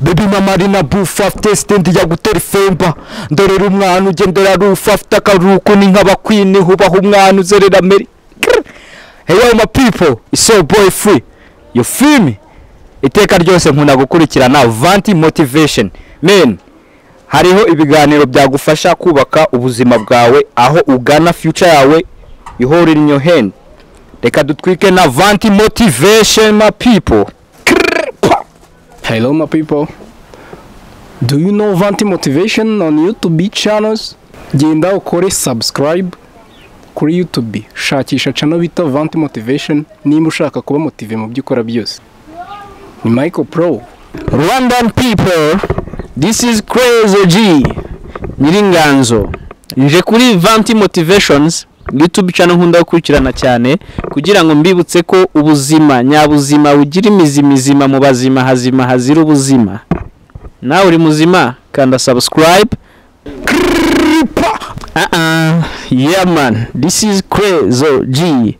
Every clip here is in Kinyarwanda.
Baby mama ari na bufa, afite stand ya gutera ifemba. Ndorera umwana ugendera rufa, afite akaruko ni nk'abakwini, hubaha umwana uzerera meri. Hey yo my people, it's your boy Free. You feel me? Iteka ryose nkunda gukurikirana Vanti Motivation. Men, hariho ibiganiro byagufasha kubaka ubuzima bwawe, aho ugana future yawe, you hold it in your hand. Reka dutwike na Vanti Motivation, my people. Hello my people. Do you know Vanti Motivation on YouTube channels? Genda ukore subscribe kuri YouTube. Shakisha channel bita Vanti Motivation nimba ushaka kuba motivé mu byo ukora byose. Ni Michael Pro. Rwandan people, this is Crazy G Nyiringanzo. Nje kuri Vanti Motivations YouTube channel nkunda gukurikirana cyane kugira ngo mbibutse ko ubuzima nyabuzima bugira imizi mizima mu bazima hazima hazira ubuzima. Nawe uri muzima, kanda subscribe. Yeah man, this is Crazy G.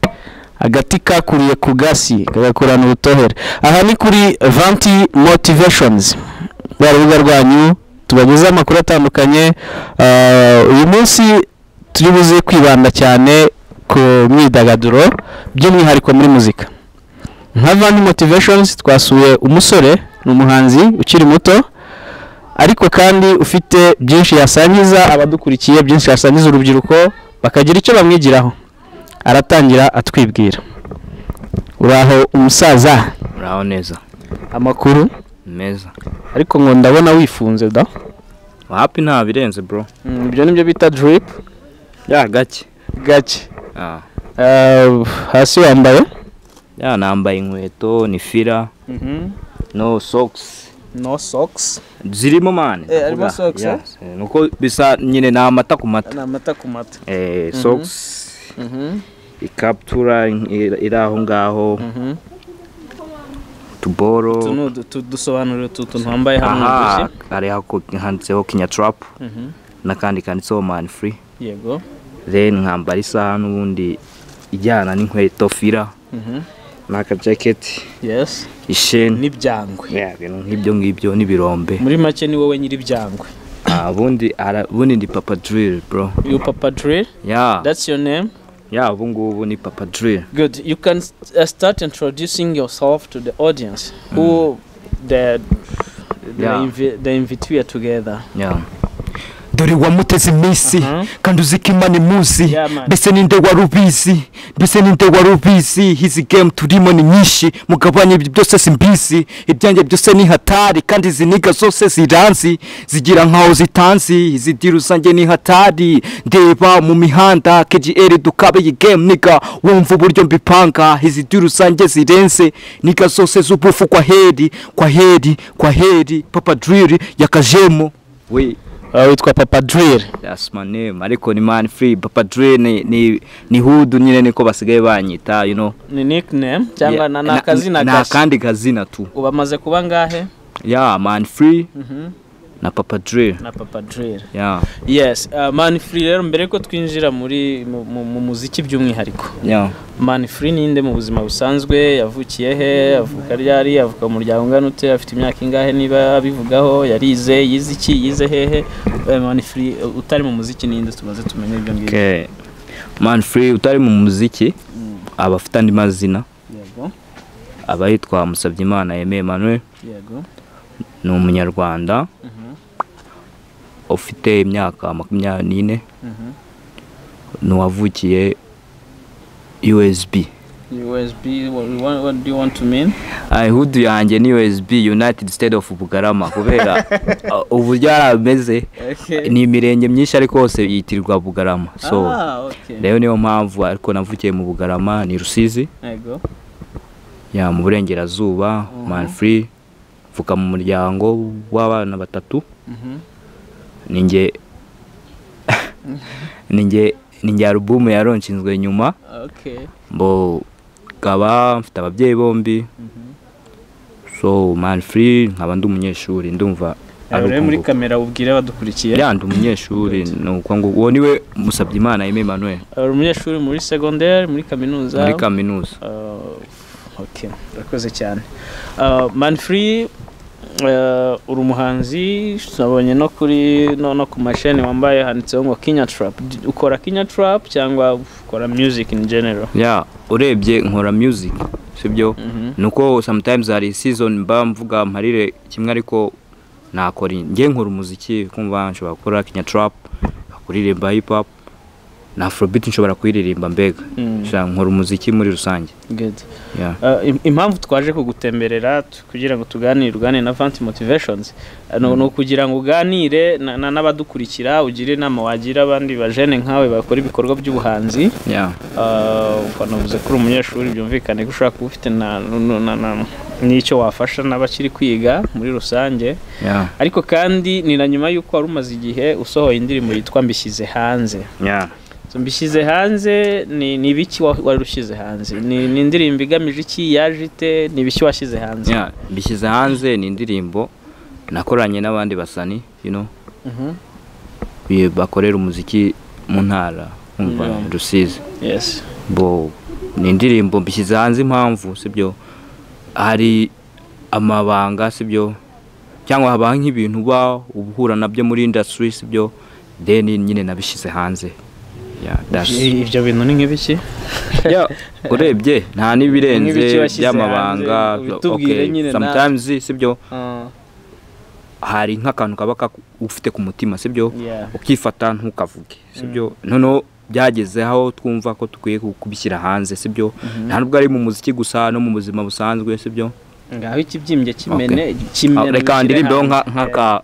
Agati kakuriye ku gasi kagakurana ubutohere. Aha ni kuri Vanti Motivations, rwa rubuga rwanyu tubagezaho amakuru atandukanye. Uyu munsi turi buze kwibanda cyane ku myidagaduro, by'umwihariko muri muzika. Nka Vanti Motivations twasuye umusore, ni umuhanzi ukiri muto ariko kandi ufite byinshi yasangiza abadukurikiye, byinshi yasangiza urubyiruko bakagira icyo bamwigiraho. Aratangira atwibwira. Uraho umusaza? Uraho neza. Amakuru? Meza. Ariko ngo ndabona wifunze da? Wapi, nta birenze bro. Ibyo nibyo bita drip? Yeah, gake. Gake. Ah. Hasi wambaye? Yeah, nambaye inkweto ni fila. No socks. No socks. Zirimo man. Harimo socks, eh? Nuko bisa nyine ni amata ku mata. Ni amata ku mata. Socks. Ikabutura iri aho ngaho. Tuboro. Dusobanurire utu tuntu wambaye hano. Aha, hariho handitseho Kinya Trap. N'akandi kanditseho Man Free. Yego. Then nkambara isaha n'ubundi ijyana n'inkweto fila. N'aka jacket. Yes. Isheni. N'ibyangwe. Yeah, ibintu nk'ibyo ngibyo n'ibirombe. Muri make ni wowe nyiri byangwe. Ubundi ndi Papa Drill bro. You Papa Drill? Yeah. That's your name? Yeah, ubu ngubu ni Papa Drill. Good. You can start introducing yourself to the audience who the invite we are together. Yeah. Dore wamuteze iminsi kandi uziko Imana imuzi, mbese ninde wari ubizi, mbese ninde wari ubizi. Izi game turimo ni nyinshi, mugabanye ibyo byose simbizi, ibyanjye byose ni hatari kandi izi niga zose ziranzi, zigira nkaho zitanzi, izi diru zanjye ni hatari. Ndeba mu mihanda KGL dukabe iyi game niga, wumva uburyo mbipanga, izi diru zanjye zirenze niga zose z'ubufu. Kwa heri, kwa heri, kwa heri. Papa Drill yakajemo. We witwa Papa Drill. That's my name. Ariko ni Man Free. Papa Drill ni hood nyine niko basigaye banyita, you know. Ni nickname cyangwa na kazina gashya? Na kandi kazina tu. Ubamaze kuba ngahe? Yeah, Man Free. Na Papa Drill. Na Papa Drill. Yeah. Yes, Man Free rero mbere ko twinjira muri mu muziki by'umwihariko. Yeah. Man Free ninde mu buzima busanzwe? Yavukiye he? Avuka ryari? Avuka mu muryango ungana ute? Afite imyaka ingahe niba abivugaho? Yarize, yize iki? Yize hehe? Man Free utari mu muziki ninde tumaze tumenye ibyo ngibyo? Okay. Man Free utari mu muziki aba afite andi mazina. Yego. Aba yitwa Musabyimana Aime Emmanuel. Yego. Ni umunyarwanda. Ufite imyaka 24. Nuwavukiye USB. USB, what do you want to mean? Hood yanjye ni USB, United States of Bugarama, kubera uburyo yarameze. Ni imirenge myinshi ariko hose yitirirwa Bugarama. So rero niyo mpamvu ariko navukiye mu Bugarama, ni Rusizi. Yego. Ya mu burengerazuba, Man Free, mvuka mu muryango w'abana batatu. Ninjye ninjye album yaronshinzwe nyuma. Okay. Mbo kaba mfite ababyeyi bombi. So Man Free nkaba ndi umunyeshuri, ndumva ari muri kamera ubwire abadukurikiye. Ya ndi umunyeshuri, nuko ngo uwo niwe Musabyimana Aime Emmanuel. Ari umunyeshuri muri secondaire, muri kaminuza. Muri kaminuza. Okay, urakoze cyane. Man Free Uri umuhanzi, nabonye no kuri no ku masheni wambaye handitseho ngo Kenya Trap. Ukora Kenya Trap cyangwa ukora music in general? Yeah, urebye nkora music, sibyo? Nuko sometimes hari season mba mvuga mparire kimwe, ariko nakora, njye nkora umuziki. Kumva nshobora gukora Kenya Trap, kuririmba hip hop na afrobeat nshobora kuyiririmba, mbega nkora umuziki muri rusange. Good. Yeah. Impamvu twaje kugutemberera kugira ngo tuganire, uganire na Vanti Motivations, ni ukugira ngo uganire n'abadukurikira, ugire inama wagira abandi bajene nkawe bakora ibikorwa by'ubuhanzi. Wanavuze ko uri umunyeshuri, byumvikane ko ushobora kuba ufite n'icyo wafasha n'abakiri kwiga muri rusange. Ariko kandi ni na nyuma y'uko wari umaze igihe usohoye indirimbo yitwa Mbishyize Hanze. So, Mbishyize Hanze ni ibiki wari ushyize hanze? Ni indirimbo igamije iki? Yaje ite? Ni ibiki washyize hanze? Yeah, Mbishyize Hanze ni indirimbo nakoranye n'abandi basani bakorera umuziki mu ntara, umva, Rusizi. Bo ni indirimbo mbishyize hanze, impamvu, sibyo, hari amabanga, sibyo, cyangwa haba nk'ibintu uba uhura nabyo muri industry, sibyo, then nyine nabishyize hanze. Yeah, that's Ibyo bintu ni nk'ibiki? Yeah, urebye nta n'ibirenze Nk'ibiki washyize by'amabanga. hanze, ubitubwire Okay, nyine. sometimes, sibyo, hari nk'akantu kaba ufite ku mutima, sibyo, ukifata ntukavuge, sibyo. Noneho byageze aho twumva ko dukwiye kubishyira hanze, sibyo. Nta nubwo ari mu muziki gusa, no mu buzima busanzwe, sibyo. Ngaho ikibyimbye kimene kimene. Reka ubishyire ndirimbeho hanze. Nk'aka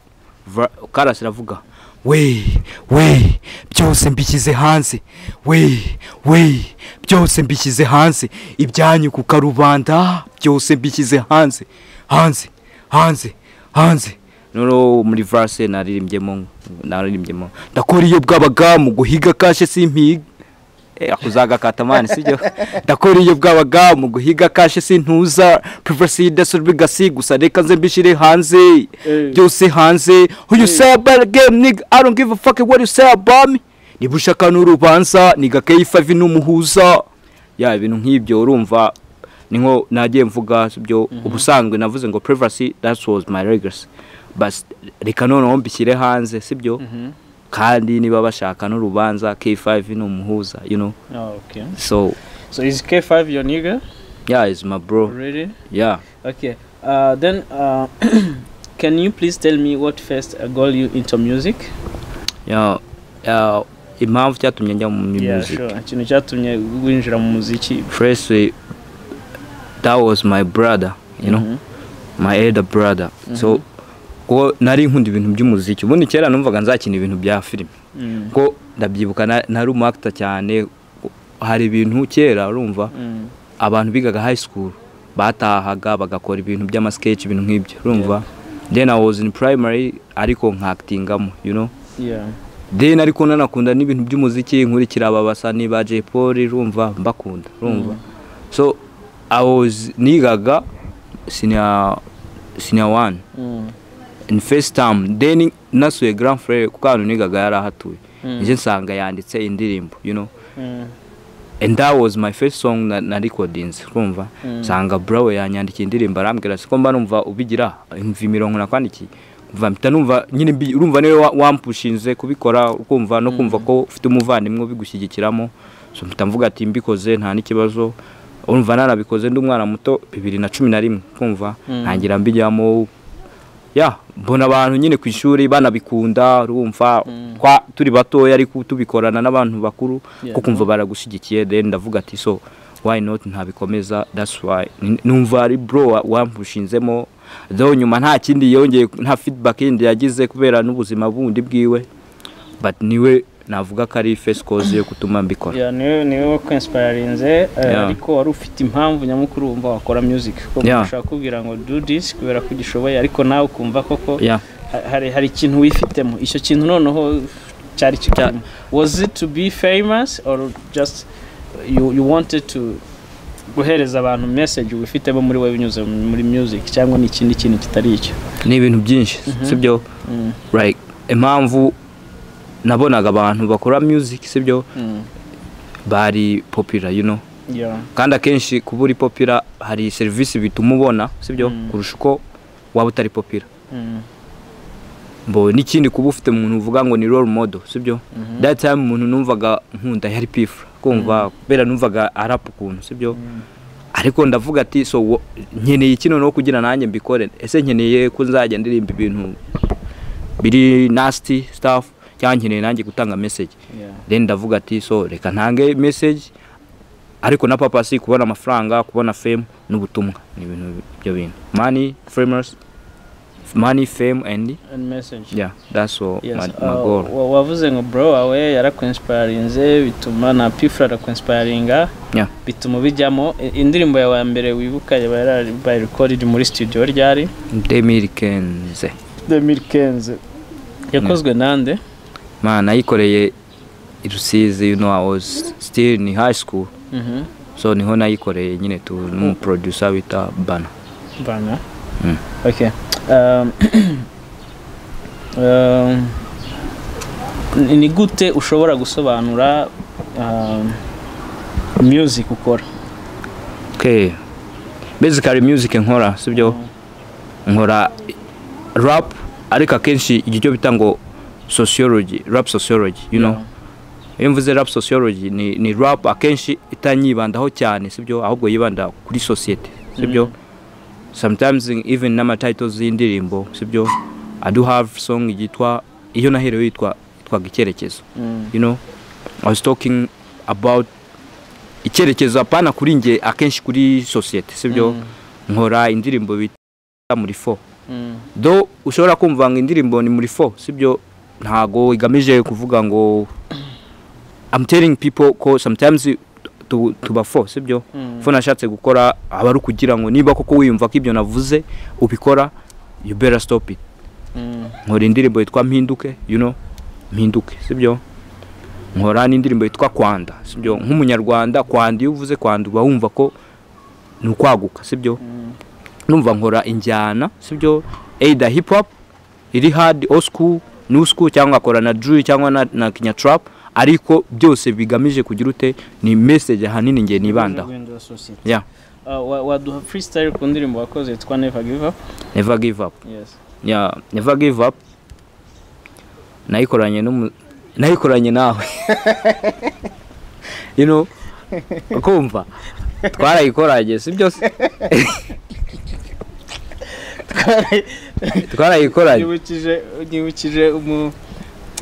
karasi iravuga: We we, byose mbishyize hanze, we we, byose mbishyize hanze, ibyanyu ku karubanda, byose mbishyize hanze, hanze, hanze, hanze. Noneho muri verse nariririmbyemo Ndakora iyo bwabaga mu guhiga cash, simpiga. Akuzagakata man, sibyo. Ndakora iyo bwabaga mu guhiga cash, sintuza, privacy dasubigasi gusa, reka nze mbishire hanze, byose hanze. Who you say about the game, nigga? I don't give a fuck what you say about me. Niba ushaka n'urubanza, niga K5 n'umuhuza. Ya, ibintu nk'ibyo, urumva ni nko nagiye mvuga, sibyo. Ubusanzwe navuze ngo privacy, that was my legacy, but reka noneho mbishyire hanze, sibyo, kandi niba bashaka n'urubanza, K5 ni umuhuza. Oh, okay. So So is K5 your nigga? Yeah, is my bro. Really? Yeah. Okay. Then can you please tell me what first got you into music? Yeah, impamvu cyatumye njya mu music? Sure. Ikintu cyatumye winjira mu muziki. First, that was my brother, my elder brother. So ko nari nkunda ibintu by'umuziki, ubundi kera numvaga nzakina ibintu bya filime, ko ndabyibuka nari umu actor cyane. Hari ibintu kera, urumva, abantu bigaga high school batahaga bagakora ibintu by'amasketch, ibintu nk'ibyo, urumva. Then I was in primary ariko nkactingamo. Then ariko nanakunda n'ibintu by'umuziki, nkurikira aba basani ba Jay Polly, urumva, mbakunda, urumva. So I was nigaga senior one in first term, then nasuye grand frère, kuko ahantu nigaga yari ahatuye, nje nsanga yanditse indirimbo, and that was my first song na recordings, urumva. Nsanga bro yanyandikiye indirimbo, arambwira, siko mba numva ubigira, imva imirongo nakwandikiye. Umva, mpita numva nyine urumva niwe wampushinze kubikora, ukumva no kumva ko ufite umuvandimwe ubigushyigikiramo. So mpita mvuga ati mbikoze nta n'ikibazo. Urumva narabikoze ndi umwana muto, 2011, kumva ntangira mbijyamo. Ya, mbona abantu nyine ku ishuri banabikunda, urumva, kwa turi batoya ariko tubikorana n'abantu bakuru, ko kumva baragushyigikiye. Then ndavuga ati so why not ntabikomeza? That's why numva ari bro wampushinzemo, though nyuma nta kindi yongeye, nta feedback yindi yagize kubera n'ubuzima bundi bwiwe, but niwe navuga ko ari first cause yo gutuma mbikora. Yeah, niwe wakwinspirinze, ariko wari ufite impamvu nyamukuru wumva wakora music, kuko ushaka kubwira ngo do this kubera ko ugishoboye, ariko nawe ukumva koko hari ikintu wifitemo. Icyo kintu noneho cyari kikurimo, was it to be famous or just you wanted to guhereza abantu message wifitemo muri wowe binyuze muri music, cyangwa ni ikindi kintu kitari icyo? Ni ibintu byinshi, sibyo. Like impamvu nabonaga abantu bakora music, sibyo, bari popular, kandi akenshi kuba uri popular hari serivisi bituma ubona, sibyo, kurusha uko waba utari popular. Mbo n'ikindi, kuba ufite umuntu uvuga ngo ni role model, sibyo? That time umuntu numvaga nkunda yari P Fla, kumva kubera numvaga arap ukuntu, sibyo? Ariko ndavuga ati so nkeneye iki noneho kugira nanjye mbikore? Ese nkeneye ko nzajya ndirimba ibintu biri nasty stuff, cyangwa nkeneye nanjye gutanga message? Then ndavuga ati so reka ntange message, ariko na papa si kubona amafaranga, kubona fame n'ubutumwa. Ni ibintu, ibyo bintu, money, famous, money, fame and And message. Yeah, that's all. Yes. My goal. Wavuze ngo bro wawe yarakwinspirinze, bituma na P Fla arakwinspiringa, bituma ubijyamo. Indirimbo yawe ya mbere wibuka yaba yarabaye recorded muri studio ryari? 2015. 2015. Yakozwe nande? Man, nayikoreye i Rusizi. You know, I was still in high school. So niho nayikoreye nyine tu n'umu producer bita Bana. Bana. Okay. Ni gute ushobora gusobanura music ukora? Okay, basically music nkora, sibyo, nkora rap, ariko akenshi ibyo bita ngo sociology, rap sociology. Iyo mvuze rap sociology, ni rap akenshi itanyibandaho cyane, sibyo, ahubwo yibanda kuri society, sibyo? Sometimes even n'ama titles y'indirimbo, sibyo, I do have song yitwa, iyo naherewe yitwaga Icyerekezo. I was talking about icyerekezo, apana kuri nge, akenshi kuri society, sibyo? Nkora indirimbo bita Muri Fo. Do ushobora kumva ngo indirimbo ni Muri Fo, sibyo, ntago igamije kuvuga ngo I'm telling people ko sometimes tuba fo, sibyo? Fo nashatse gukora aba ari ukugira ngo niba koko wiyumva ko ibyo navuze ubikora, you better stop it. Nkora indirimbo yitwa Mpinduke, Mpinduke, sibyo? Nkora n'indirimbo yitwa Kwanda, sibyo? Nk'umunyarwanda, kwanda, iyo uvuze kwanda uba wumva ko ni ukwaguka, sibyo? Numva nkora injyana, sibyo, either hip hop iri hard, old school, new school, cyangwa akora na drill cyangwa na kinya trap, ariko byose bigamije kugira ute? Ni message ahanini ngiye nibandaho. Guhindura society. Yeah. Waduha freestyle ku ndirimbo wakoze yitwa Never Give Up? Never Give Up. Yes. Yeah, Never Give Up nayikoranye n'umu nayikoranye nawe, kumva twarayikoranye, si byose twarayikoranye. Nyibukije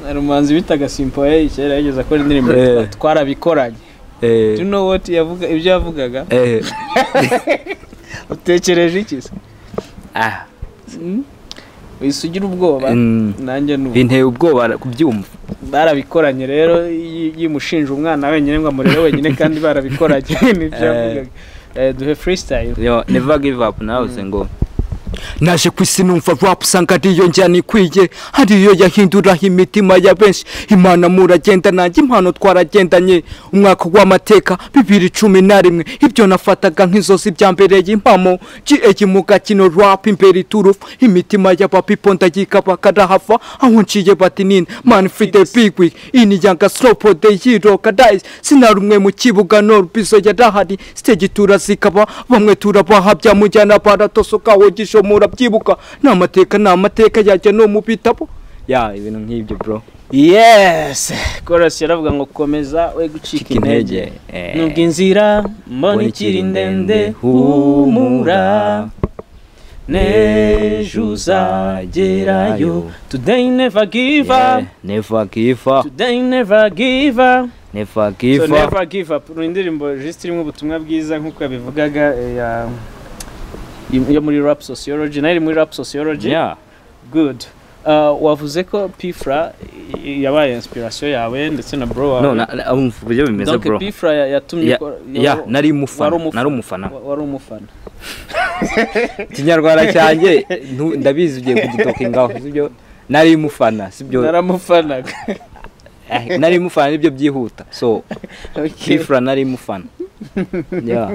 hari umuhanzi bitaga Simpoye kera, yigeze akora indirimbo yitwa Twarabikoranye. Do you know what yavuga, ibyo yavugaga? Utekereje iki se? Ah. Wihise ugira ubwoba. Nanjye nubu. Binteye ubwoba kubyumva. Barabikoranye rero, yimushinja umwana wenyine ngo amurere wenyine kandi barabikoranye, nibyo yavugaga. Duhe freestyle. Yo, Never Give Up, nawe ngo Naje ku isi numva rap, usanga ariyo njyana ikwiye, ariyo yahinduraho imitima ya benshi. Imana muragenda, nanjye impano twaragendanye. Umwaka w'amateka 2011, ibyo nafataga nk'inzozi byambereye impamo. GA mu gakino, rap imbere iturufu, imitima y'abapipo ndayikaba karahava. Aho nciye bati nini man free the big week ini yanga slow the hero kadais. Sinarumwe mu kibuga, no bizo yarahari, stage turazikaba, bamwe turabahabya mujyana baratosoka hogisho. Murabyibuka, ni amateka, ni amateka yajya no mu bitabo ya ibintu nk'ibyo, bro. Yes, chorus yaravuga ngo komeza we gucika intege, nubwo inzira mbona ikiri ndende, humura n'ejo uzagerayo. Today never give up. Never give up. Today never give up. Never give So up. Never Give Up ni indirimbo just irimo ubutumwa bwiza nk'uko yabivugaga, yo muri rap sociology, nayo iri muri rap sociology. Good. Wavuze ko P Fla yabaye inspiration yawe ndetse na bro wawe. No, umva uburyo bimeze, Donc bro. P Fla yatumye Ya, nari umufana. Wari umufana. Nari umufana. Wari umufana. Ikinyarwanda cyanjye ndabizi ugiye kugitokingaho, sibyo? Nari umufana, sibyo? Naramufanaga. Nari umufana, nibyo byihuta. So Okay. P Fla nari umufana, yeah.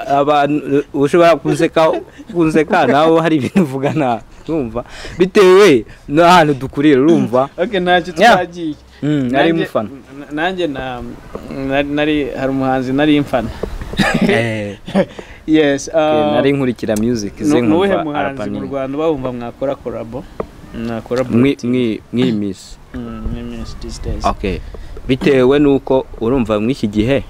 Abantu ushobora kunseka nawe, hari ibintu uvuga na urumva bitewe n'ahantu dukurira, urumva. Okay, ntacyo, twagiye. Nari umufana. Nanjye nari hari umuhanzi nari mfana. Yes. Nari nkurikira music ze nkumva nkumva muhanzi mu Rwanda bawumva mwakora collabo. Mwakora mwi miss. Miss these days. Okay. Bitewe nuko urumva mw'iki gihe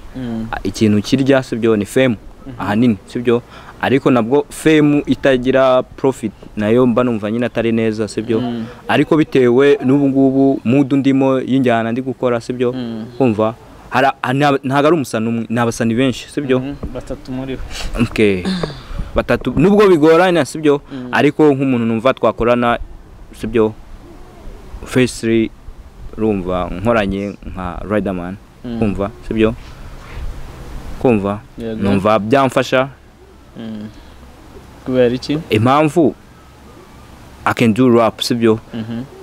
ikintu kirya sibyo ni fame ahanini sibyo, ariko nabwo fame itagira profit nayo mba numva nyine atari neza sibyo, ariko bitewe n'ubu ngubu mood ndimo y'injyana ndi gukora sibyo, kumva ntago ari umusani umwe, ni abasani benshi sibyo, batatu muri bo. Okay, batatu nubwo bigoranye sibyo, ariko nk'umuntu numva twakorana sibyo firstly urumva nkoranye nka Riderman kumva sibyo, kumva numva byamfasha. Kubera iki? Impamvu I can do rap sibyo,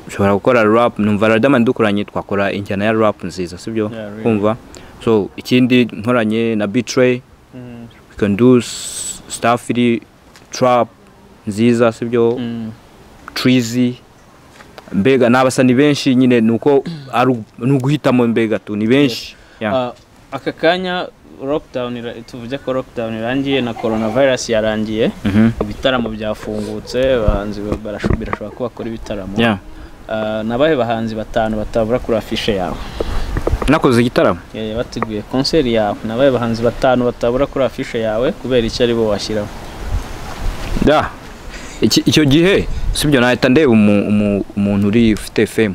nshobora gukora rap, numva Riderman dukoranye twakora injyana ya rap nziza sibyo, kumva. So ikindi nkoranye na Betray, we can do stuff iri trap nziza sibyo, Treezy, mbega n'abasani benshi nyine nuko ari nuguhitamo mbega tu ni benshi. Aka kanya lockdown, tuvuge ko lockdown irangiye na coronavirus yarangiye, ibitaramo byafungutse, abahanzi birashobora ko bakora ibitaramo. Nabahe bahanzi batanu batabura kuri afishe yawe? Nakoze igitaramo? Bateguye concert yawe. Nabahe bahanzi batanu batabura kuri afishe yawe kubera icyo ari bo washyiraho? Da icyo gihe sibyo nahita ndeba umuntu uri ufite fame,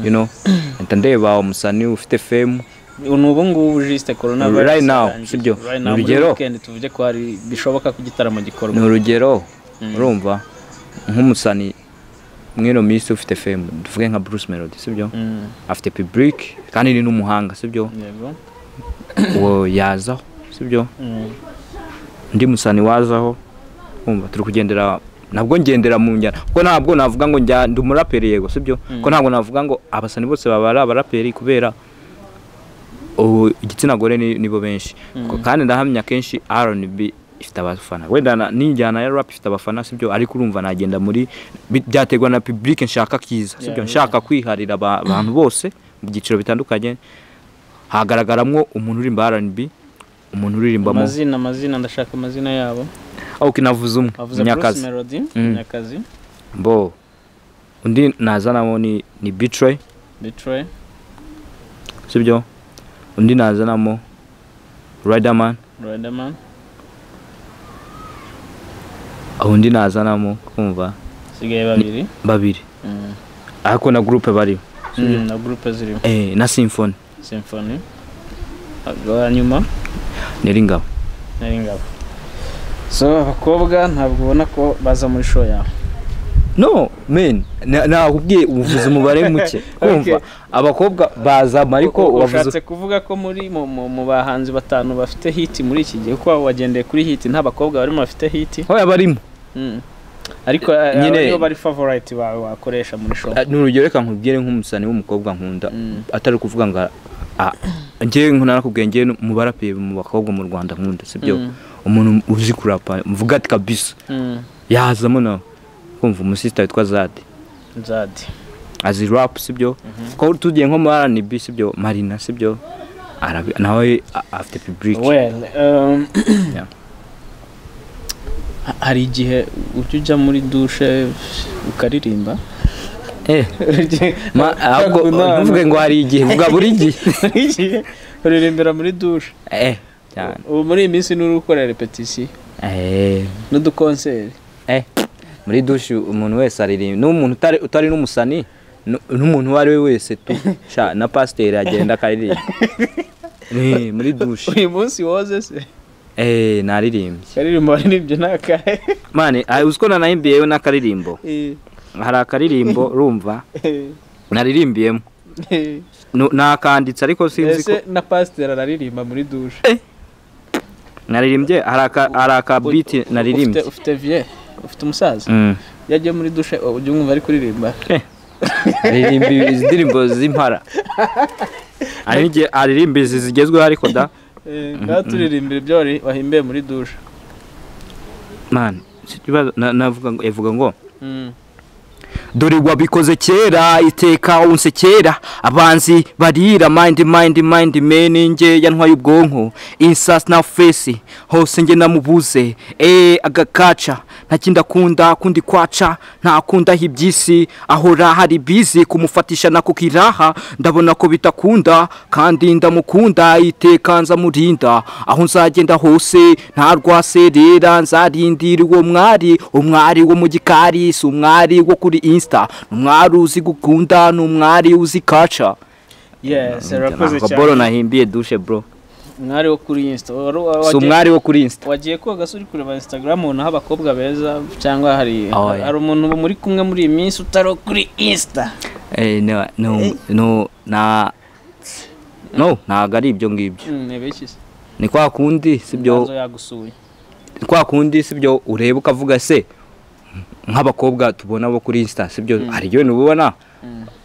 you know, nahita ndeba umusani ufite fame ubu ngubu juste coronavirus right now sibyo, urugero tuvuge ko hari bishoboka ko igitaramo gikorwa, ni urugero urumva nk'umusani mwino minsi ufite fame tuvuge nka Bruce Melody sibyo, afite public kandi ni n'umuhanga sibyo, yego uwo yazaho sibyo, undi musani wazaho kumva turi kugendera, nabwo ngendera mu njyana kuko ntabwo navuga ngo njya ndi umuraperi yego sibyo, ko ntabwo navuga ngo abasani bose baba abaraperi kubera igitsina gore nibo benshi, kandi ndahamya kenshi R&B ifite abafana, wenda n'injyana ya rap ifite abafana sibyo, ariko urumva nagenda muri byaterwa na public nshaka kiza sibyo, nshaka kwiharira abantu bose mu byiciro bitandukanye, hagaragaramwo umuntu uririmba R&B, umuntu uririmbamo amazina ndashaka amazina yabo. Okay, navuze umwe Munyakazi. Munyakazi bo undi nazanamo ni Betray sibyo, undi nazanamo Riderman, undi nazanamo kumva sigaye babiri ariko na groupe bari na groupe ziri na Symphony hanyuma Neringabo. So abakobwa ntabwo ubona ko baza muri show yawe? No man, nakubwiye uvuze umubare muke kumva abakobwa baza ariko washatse kuvuga ko muri mu bahanzi batanu bafite hit muri iki gihe, ko wagendeye kuri hit nta bakobwa barimo bafite hit? Hoya barimo ariko niyo bari favorite bawe wakoresha muri show. Ni urugero reka nkubwire nk'umusani w'umukobwa nkunda atari kuvuga ngo ngiye narakubwiye ngiye mu baraperi mu bakobwa mu Rwanda nkunda sibyo, umuntu uzi kurapa mvuga ati kabisa yazamo nawe kumva umusista witwa Zadi azi rap sibyo, ko tugiye nko mu R&B sibyo, Marina sibyo, nawe afite public. Well, hari igihe ujya muri douche ukaririmba? Ahubwo ntuvuge ngo hari igihe, vuga buri gihe uririmbira muri douche. Cyane. Ubu muri iyi minsi nuri gukora repetition n'udukonseri. Muri douche umuntu wese aririmba, n'umuntu utari n'umusani, n'umuntu uwo ari we wese tu sha na pasiteri agenda akaririmba muri douche. Uyu munsi woze se? Naririmbye. Karirimbo waririmbye nakahe? Mane, uziko nanahimbiyeyo n'akaririmbo. Hari akaririmbo urumva naririmbiyemo. Nakanditse ariko sinzi ko ese na pasiteri araririmba muri douche. Naririmbye hari aka beat naririmbye. Ufite vie, ufite umusaza. Yagiye muri douche ujye umwumva ari kuririmba. Aririmba indirimbo z'impara. Aririmba izi zigezweho ariko da. Ngaturirimbira ibyo wahimbiye muri douche. Man, navuga ngo evuga ngo Dore wabikoze kera, iteka unsekera. Abanzi barira, mind mind mind man, nge yantwaye ubwonko. Insas na face hose nge namubuze. Agakaca ntakindi akunda kundi kwaca, ntakunda ibyisi, ahora hari busy kumufatisha nako kiraha. Ndabona ko bitakunda kandi ndamukunda, iteka nzamurinda aho nzagenda hose nta rwaserera. Nzarindira uwo mwari, umwari wo mu gikari, si umwari wo kuri Insta, umwari uzi gukunda, n'umwari uzi kaca. Yes, urakoze cyane. Bro, nahimbiye dushe bro. Umwari wo kuri Insta. Si umwari wo kuri Insta. Wagiye koga se uri kureba Instagram ubona abakobwa beza, cyangwa hari hari umuntu muri kumwe muri iyi minsi utari kuri Insta? No no no na no, ntago ari ibyo ngibyo. Ni kwa kundi sibyo yagusuye. Ni kwa kundi sibyo ureba ukavuga se nk'abakobwa tubona bo kuri Insta sibyo, hari iyo nubona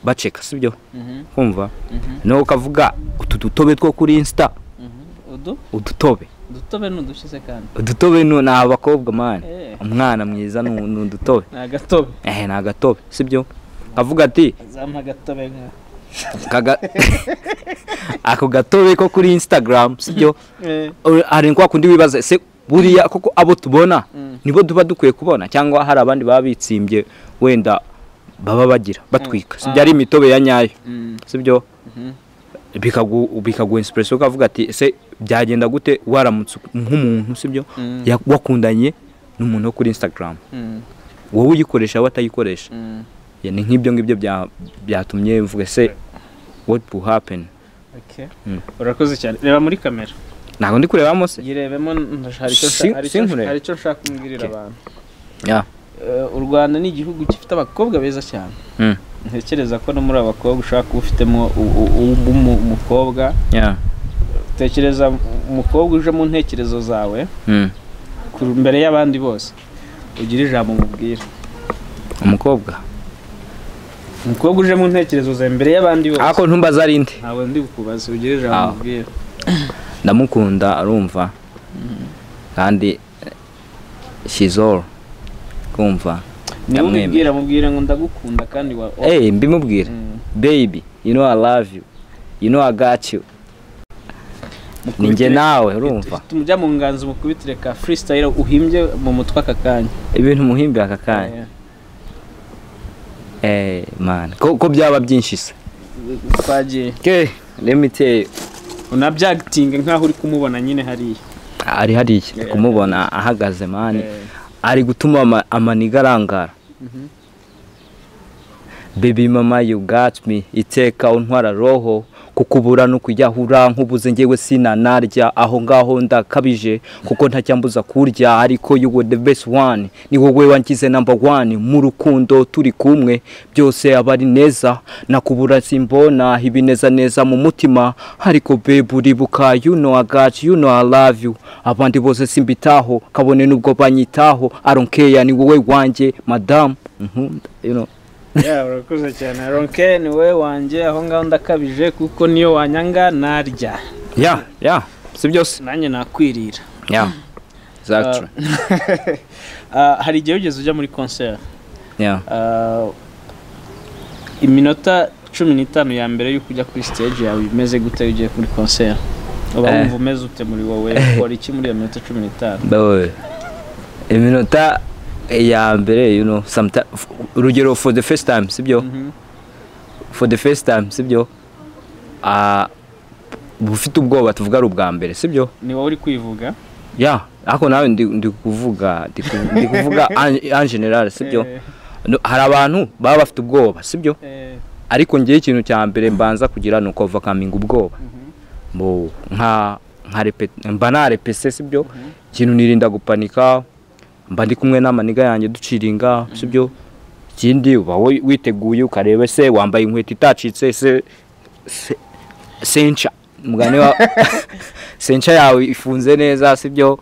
baceka sibyo, kumva no ukavuga utu dutobe two kuri Insta. Udutobe udutobe n'udushize kandi udutobe ni abakobwa man. Umwana mwiza ni udutobe, ni agatobe, ni agatobe sibyo. Avuga ati zampa agatobe nka ako gatobe ko kuri Instagram sibyo. Hari kwa kundi wibaza se buriya koko abo tubona nibo duba dukwiye kubona, cyangwa hari abandi baba bitsimbye wenda baba bagira batwika sibyo, ari imitobe ya nyayo sibyo. Bikagu inspiration ukavuga ati ese byagenda gute waramutse nk'umuntu sibyo wakundanye n'umuntu wo kuri Instagram, wowe uyikoresha we atayikoresha. Ni nk'ibyo ngibyo byatumye mvuga se what will happen. Okay, urakoze cyane. Reba muri kamera. Ntabwo ndi kurebamo se? Yirebemo, hari icyo nshaka kumbwirira abantu. U Rwanda ni igihugu gifite abakobwa beza cyane. Ntekereza ko no muri abakobwa ushaka kuba ufitemo umukobwa. Tekereza umukobwa uje mu ntekerezo zawe mbere y'abandi bose, ugira ijambo umubwira. Umukobwa uje mu ntekerezo zawe mbere y'abandi bose. Ako ntumbaza ari nde? Ntabwo ndi kukubaza, ugira ijambo umubwira. Ndamukunda arumva, kandi she's all kumva. Nimubwira mubwira ngo ndagukunda kandi wa mbimubwira. Baby, you know I love you. You know I got you. Ninjye nawe urumva. Tumujya mu nganzo mukubitire ka freestyle uhimbye mu mutwe aka kanya. Ibintu muhimbye aka kanya. Man, ko byaba byinshi se. Twagiye. Okay, let me tell you. Unabyagitinga nkaho uri kumubona nyine hariya. Ari hariya kumubona ahagaze man. Ari gutuma amaniga arangara. Baby mama you got me, iteka untwara roho, kukubura no kujyahura nkubuze ngewe sinanarya, aho ngaho ndakabije kuko ntacyambuza kurya, ariko you were the best one, ni wowe wangize number one, mu rukundo turi kumwe byose abari neza, nakubura simbona ibineza neza mu mutima, ariko babe uribuka you know I got you, you know I love you, abandi bose simbitaho kabone nubwo banyitaho, I don't care, ni wowe wanjye madam, you know. Yeah, urakoze cyane. I don't care, ni wowe wanjye, aho ngaho ndakabije kuko niyo wanyanga narya. Yeah, si byose. Nanjye nakwirira. Yeah. Exactly. Hari igihe ugeze ujya muri concert. Yeah. Iminota 15 ya mbere yuko ujya kuri stage yawe imeze gute ugiye kuri concert? Uba wumva umeze ute muri wowe? Ukora iki muri iyo minota 15? Bawe. Iminota ya mbere, you know, sometimes urugero for the first time sibyo? For the first time sibyo? Ufite ubwoba tuvuga ari ubwa mbere sibyo? Ni wowe uri kwivuga? Yeah, ako nawe ndi kuvuga en general sibyo? Hari abantu baba bafite ubwoba sibyo? Ariko ngiye ikintu cya mbere mbanza kugira nuko overcoming ubwoba. Bo nka mba narepese sibyo? Ikintu nirinda gupanika, mba ndi kumwe n'amaniga yanjye duciringa sibyo? Ikindi uba witeguye ukareba se wambaye inkweto itacitse se sencha mugane wa sencha yawe ifunze neza sibyo?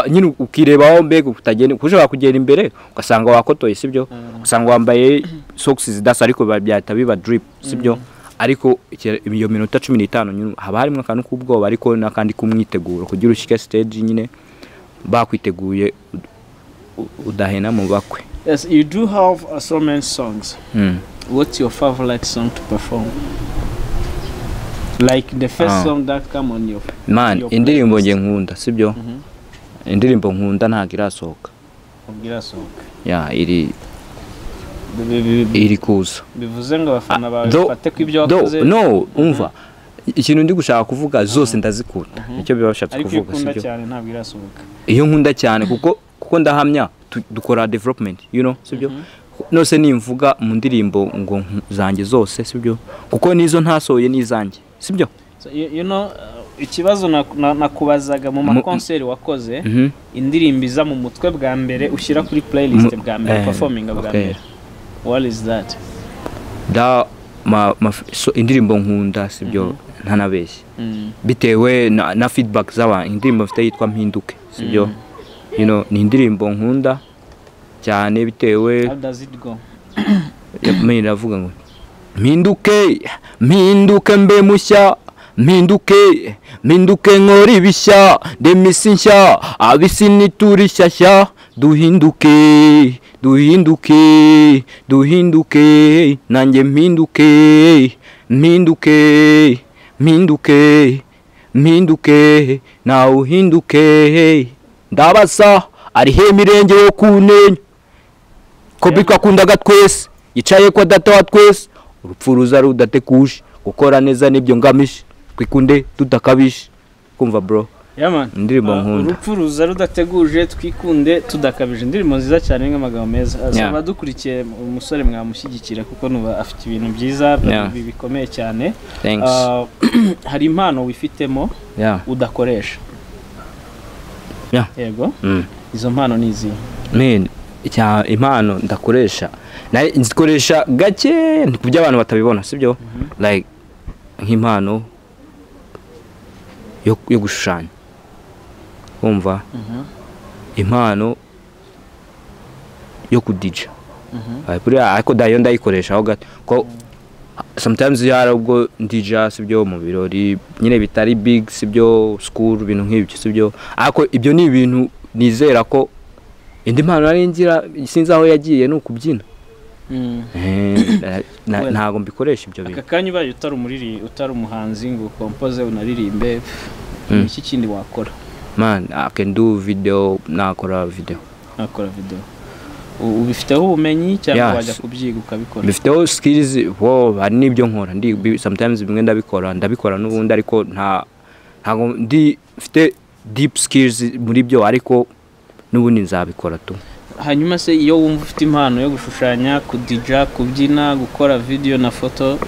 Nyine ukirebaho mbega utagenda kushobora kugera imbere ugasanga wakotoye sibyo? Ugasanga wambaye socks zidasa ariko byahita biba drip sibyo? Ariko iyo minota 15 nyine haba harimo akantu k'ubwoba ariko nakandi kumwiteguro kugira ushike stage nyine bakwiteguye udahena mu bakwe. Yes, you do have so many songs. What's your favorite song to perform? Like the first song that come on your man, your indirimbo playlist. nge nkunda, sibyo? Indirimbo nkunda ntabwo irasohoka. Irasohoka. Yeah, iri kuza. Bivuze ngo abafana bawe bafate ko ibyo wakoze. No, umva. Ikintu ndi gushaka kuvuga zose ndazikunda. Nicyo biba bashatse kuvuga, sibyo? Ariko cyane ntabwo irasohoka. Iyo nkunda cyane kuko ndahamya dukora development, you know, sibyo? Nose nimvuga mu ndirimbo ngo zanjye zose, sibyo? Kuko nizo ntasohoye n'izanjye, sibyo? So, you know, ikibazo nakubazaga mu makonseri wakoze, indirimbo iza mu mutwe bwa mbere ushyira kuri playlist bwa mbere, performing bwa mbere. What is that? Da so indirimbo nkunda, sibyo? Ntanabeshye. Bitewe na feedback z'abantu, indirimbo mfite yitwa Mpinduke, sibyo? You know, ni indirimbo nkunda cyane bitewe. How does it go? Mimi ngo mpinduke, mpinduke mbe mushya, mpinduke, mpinduke nkora ibishya, ndemisi nshya, abisi niturishyashya, duhinduke, duhinduke, duhinduke, nanjye mpinduke, mpinduke, mpinduke, mpinduke, nawe uhinduke. Ndabasa ari he mirenge yo kunenya ko bitwakundaga twese, yicaye kwa data wa twese, urupfu ruza rudatekuje, gukora neza nibyo ngamije, twikunde tudakabije. Kumva bro. Yeah man. Indirimbo nkunda. Urupfu ruza rudateguje, twikunde tudakabije. Indirimbo nziza cyane n'amagambo meza. Abadukurikiye umusore mwamushyigikira kuko nuba afite ibintu byiza bikomeye cyane. Thanks. Hari impano wifitemo udakoresha. Yego. Izo mpano ni izi? Man, impano ndakoresha. Nzikoresha gake kubyo abantu batabibona, sibyo? Like nk'impano yo gushushanya. Kumva? Impano yo kudija. Ariko dayo ndayikoresha aho gato. Ko sometimes yara ubwo ndija, sibyo, mu birori nyine bitari big, sibyo, school ibintu nk'ibyo, sibyo? Ariko ibyo ni ibintu nizera ko indi mpano nari ngira sinzi aho yagiye ni ukubyina. Ntago mbikoresha ibyo bintu. Aka kanya ubaye utari umuhanzi ngo compose unaririmbe, iki kindi wakora? Man, I can do video, nakora video. Nakora video. Ubifiteho ubumenyi cyangwa wajya kubyiga ukabikora? Bifiteho skills, wow, hari n'ibyo nkora. Ndi sometimes bimwe ndabikora n'ubundi, ariko ntago ndi mfite deep skills muri byo, ariko n'ubundi nzabikora tu. Hanyuma se iyo wumva ufite impano yo gushushanya, kudija, kubyina, gukora video na foto,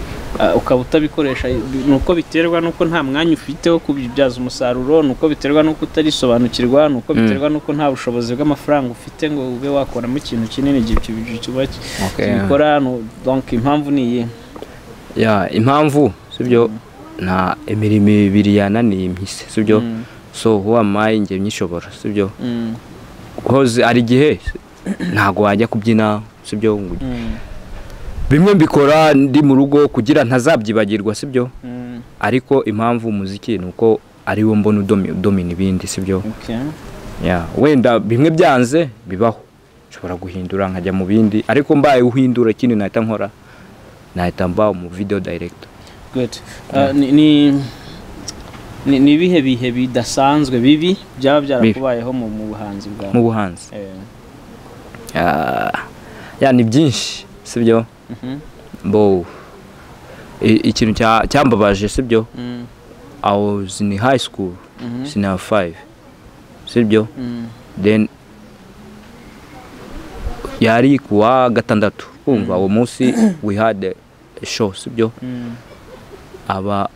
ukaba utabikoresha, nuko biterwa nuko nta mwanya ufite wo kubibyaza umusaruro, nuko biterwa nuko utarisobanukirwa, nuko biterwa nuko nta bushobozi bw'amafaranga ufite ngo ube wakoramo ikintu kinini gikora. Donc impamvu ni iyi? Ya, impamvu sibyo, nta imirimo ibiri yananiye impise, sibyo? So who am I nge nyishobora, sibyo? Hoze ari gihe ntago wajya kubyina, sibyo? Bimwe mbikora ndi mu rugo kugira ntazabyibagirwa, sibyo? Ariko impamvu umuziki nuko ari wo mbona udomina ibindi, sibyo? Yeah, wenda bimwe byanze bibaho, nshobora guhindura nkajya mu bindi, ariko mbaye uhindura ikindi nahita nkora, nahita mba mu video director. Good. Ni ibihe bihe bidasanzwe bibi byaba byarakubayeho mu buhanzi bwawe? Mu buhanzi ya ni byinshi, sibyo? Bo ikintu cyambabaje, sibyo? I was in high school, senior 5, sibyo? Then yari kuwa gatandatu, kumva uwo munsi we had a show, sibyo? Aba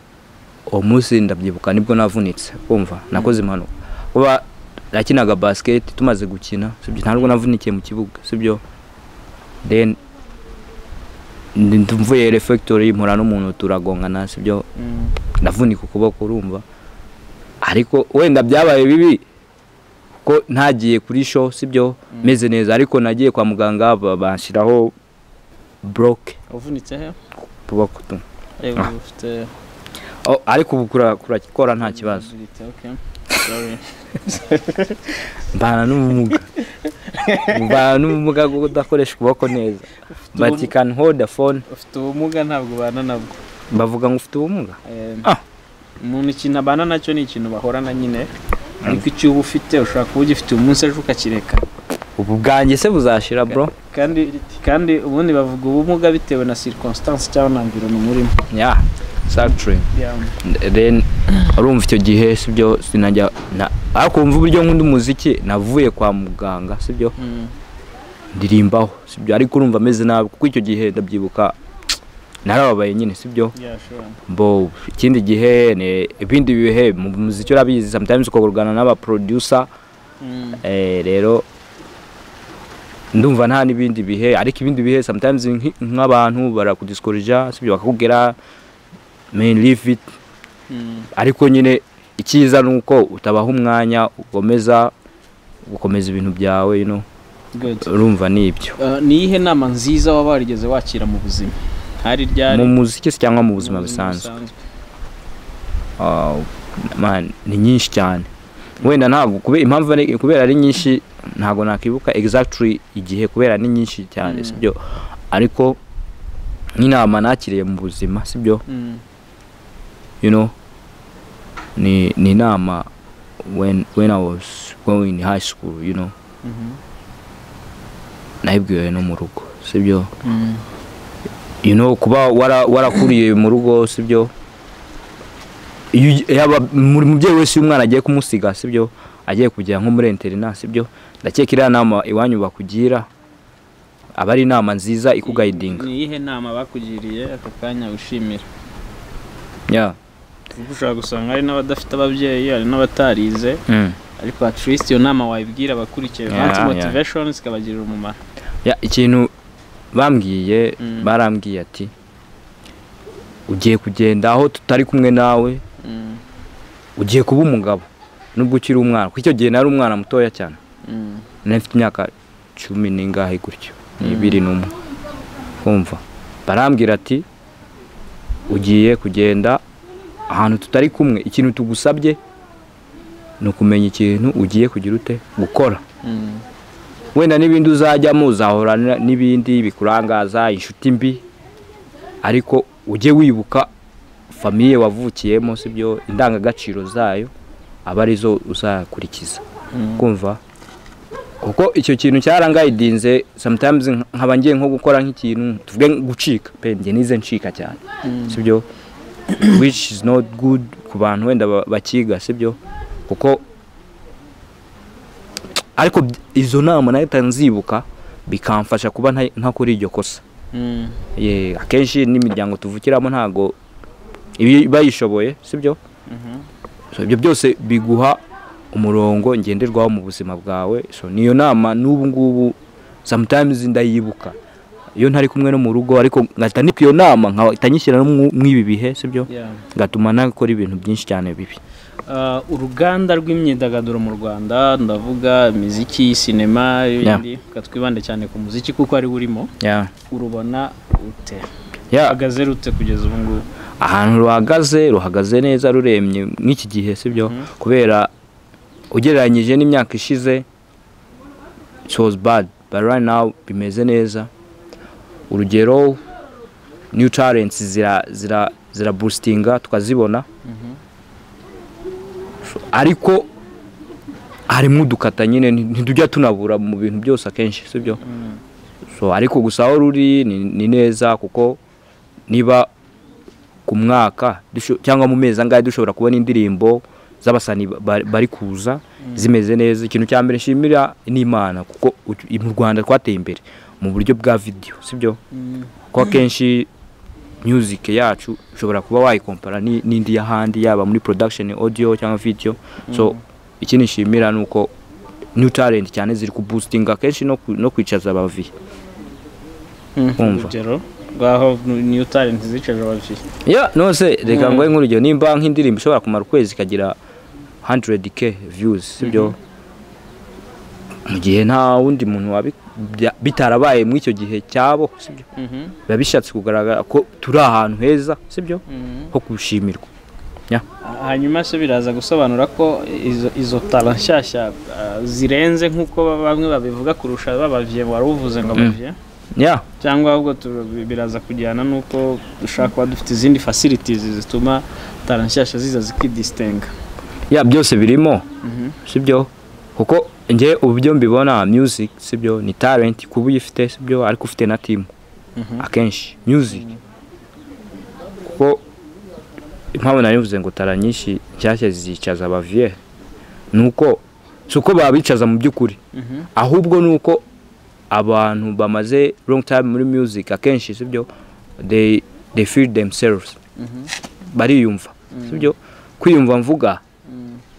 uwo munsi ndabyibuka nibwo navunitse, kumva nakoze impanuka. Kuba nakinaga basket tumaze gukina, sibyo? Ntabwo navunikiye mu kibuga, sibyo? Then ndumvuye refectory mpura n'umuntu turagongana, sibyo? Ndavunika ukuboko, urumva. Ariko wenda byabaye bibi ko ntagiye kuri show, sibyo? Meze neza, ariko nagiye kwa muganga banshiraho broke. Uvunitse he? Kuboko tu. Ufite ariko ubu kurakora nta kibazo. Okay. Sorry. Mbana n'ubumuga. Ubana n'ubumuga bwo kudakoresha ukuboko neza, but you can hold the phone. Ufite ubumuga ntabwo ubana nabwo. Bavuga ngo ufite ubumuga. Umuntu ikintu abana nacyo ni ikintu bahorana nyine, ariko icyo uba ufite ushobora kuba ugifite umunsi ejo ukakireka. Ubu bwanjye se buzashira bro. Kandi ubundi bavuga ubumuga bitewe na circumstance cyangwa na environment murimo. Yeah, exactly. Then urumva icyo gihe sibyo sinajya ariko umva uburyo nkunda umuziki, navuye kwa muganga sibyo ndirimbaho sibyo, ariko urumva ameze nabi kuko icyo gihe ndabyibuka narababaye nyine sibyo. Bo ikindi gihe ne ibindi bihe mu muziki urabizi sometimes ukogorana n'aba producer. Rero ndumva nta nibindi bihe, ariko ibindi bihe sometimes nk'abantu barakudiscourage sibyo, bakakubwira man leave it. Ariko nyine icyiza nuko utabaha umwanya ukomeza gukomeza ibintu byawe, you know. Urumva nibyo. Ni iyihe nama nziza waba warigeze wakira mu buzima? Hari ryari mu muziki cyangwa mu buzima busanzwe? Man ni nyinshi cyane. Wenda ntabwo kubera impamvu kubera ari nyinshi ntabwo nakibuka exactly igihe kubera ni nyinshi cyane sibyo, ariko nk'inama nakiriye mu buzima sibyo, you know, ni inama when I was going in high school, you know, nayibwiwe no mu rugo sibyo, you know, kuba warakuriye mu rugo sibyo, yaba muri mubyeyi wese umwana agiye kumusiga sibyo, agiye kujya nko muri internat sibyo, ndakeka iriya nama iwanyu bakugira aba ari inama nziza ikuguidinga. Ni iyihe nama bakugiriye aka kanya ushimira? Yeah, ushobora gusanga hari n'abadafite ababyeyi, hari n'abatarize, ariko at least iyo nama wayibwira abakurikiye Vanti Motivation zikabagirira umumaro. Yeah, ikintu bambwiye, barambwiye ati ugiye kugenda aho tutari kumwe nawe, ugiye kuba umugabo nubwo ukiri umwana, kuko icyo gihe nari umwana mutoya cyane, nari mfite imyaka 10 n'ingahe gutyo, 21. Kumva barambwira ati ugiye kugenda ahantu tutari kumwe, ikintu tugusabye ni ukumenya ikintu ugiye kugira ute gukora. Wenda n'ibindi uzajyamo uzahorana n'ibindi bikurangaza, inshuti mbi, ariko ujye wibuka famiye wavukiyemo sibyo, indangagaciro zayo aba arizo uzakurikiza. Kumva kuko icyo kintu cyarangayidinze sometimes nkaba ngiye nko gukora nk'ikintu tuvuge gucika pe, nge nize ncika cyane sibyo, which is not good ku bantu wenda bakiga sibyo, kuko ariko izo nama nahita nzibuka bikamfasha kuba ntakora iryo kosa. Akenshi n'imiryango tuvukiramo ntago ibi bayishoboye sibyo, so ibyo byose biguha umurongo ngenderwaho mu buzima bwawe. So niyo nama n'ubu ngubu sometimes ndayibuka iyo ntari kumwe no mu rugo, ariko ngahita nipa iyo nama nkahita nyishyira no mw'ibi bihe sibyo, ngatuma nakora ibintu byinshi cyane bibi. Uruganda rw'imyidagaduro mu Rwanda, ndavuga imiziki, sinema n'ibindi, twibande cyane ku muziki kuko ari urimo. Urubona ute? Uhagaze rute kugeza ubu ngubu? Ahantu ruhagaze neza, ruremye nk'iki gihe sibyo, kubera ugereranyije n'imyaka ishize it was bad, but right now bimeze neza. Urugero new talents zira boostinga tukazibona, ariko harimo udukata nyine ntitujya tunabura mu bintu byose akenshi sibyo. So ariko gusa aho ruri ni neza, kuko niba ku mwaka cyangwa mu mezi angahe dushobora kubona indirimbo z'abasani bari kuza zimeze neza. Ikintu cya mbere nshimira ni Imana, kuko mu Rwanda twateye imbere mu buryo bwa video sibyo, kuko akenshi music yacu ushobora kuba wayikompara n'indi y'ahandi, yaba muri production audio cyangwa video. So ikindi nshimira nuko new talent cyane ziri ku boostinga akenshi no kwicaza abavi. Urugero rwaho new talent zicaje abavi? Yeah, no se reka ngo nk'urugero nimba nk'indirimbo ishobora kumara ukwezi ikagira 100k views sibyo, mu gihe nta wundi muntu bitarabaye muri icyo gihe cyabo sibyo, biba bishatse kugaragara ko turi ahantu heza sibyo ho gushimirwa. Yeah. Hanyuma se biraza gusobanura ko izo talent nshyashya zirenze nk'uko bamwe babivuga kurusha babavye wari uvuze ngo bavye? Yeah. Cyangwa ahubwo biraza kujyana nuko dushaka kuba dufite izindi facilities zituma talent nshyashya ziza zikidistinga? Yeah, byose birimo, sibyo? Kuko nge uburyo mbibona music, sibyo, ni talent kuba uyifite, sibyo, ariko ufite na team akenshi music. Kuko impamvu nari mvuze ngo talent nyinshi nshyashya zicaza abavieux, nuko si uko babicaza mu by'ukuri, ahubwo nuko abantu bamaze long time muri music akenshi, sibyo, they feel themselves, bariyumva, sibyo? Kwiyumva mvuga,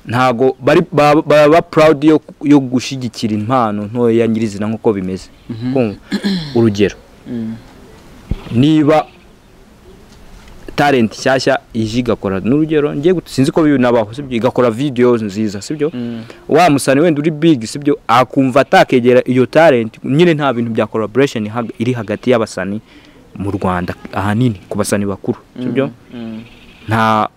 ntago bari baba proud yo gushyigikira impano ntoya nyirizina nk'uko bimeze. Kumva? Urugero, niba talent nshyashya ije igakora, n'urugero ngiye sinzi ko binabaho, sibyo, igakora videos nziza, sibyo, wa musani wenda uri big, sibyo, akumva atakegera iyo talent nyine. Nta bintu bya collaboration iri hagati y'abasani mu Rwanda, ahanini ku basani bakuru, sibyo? Nta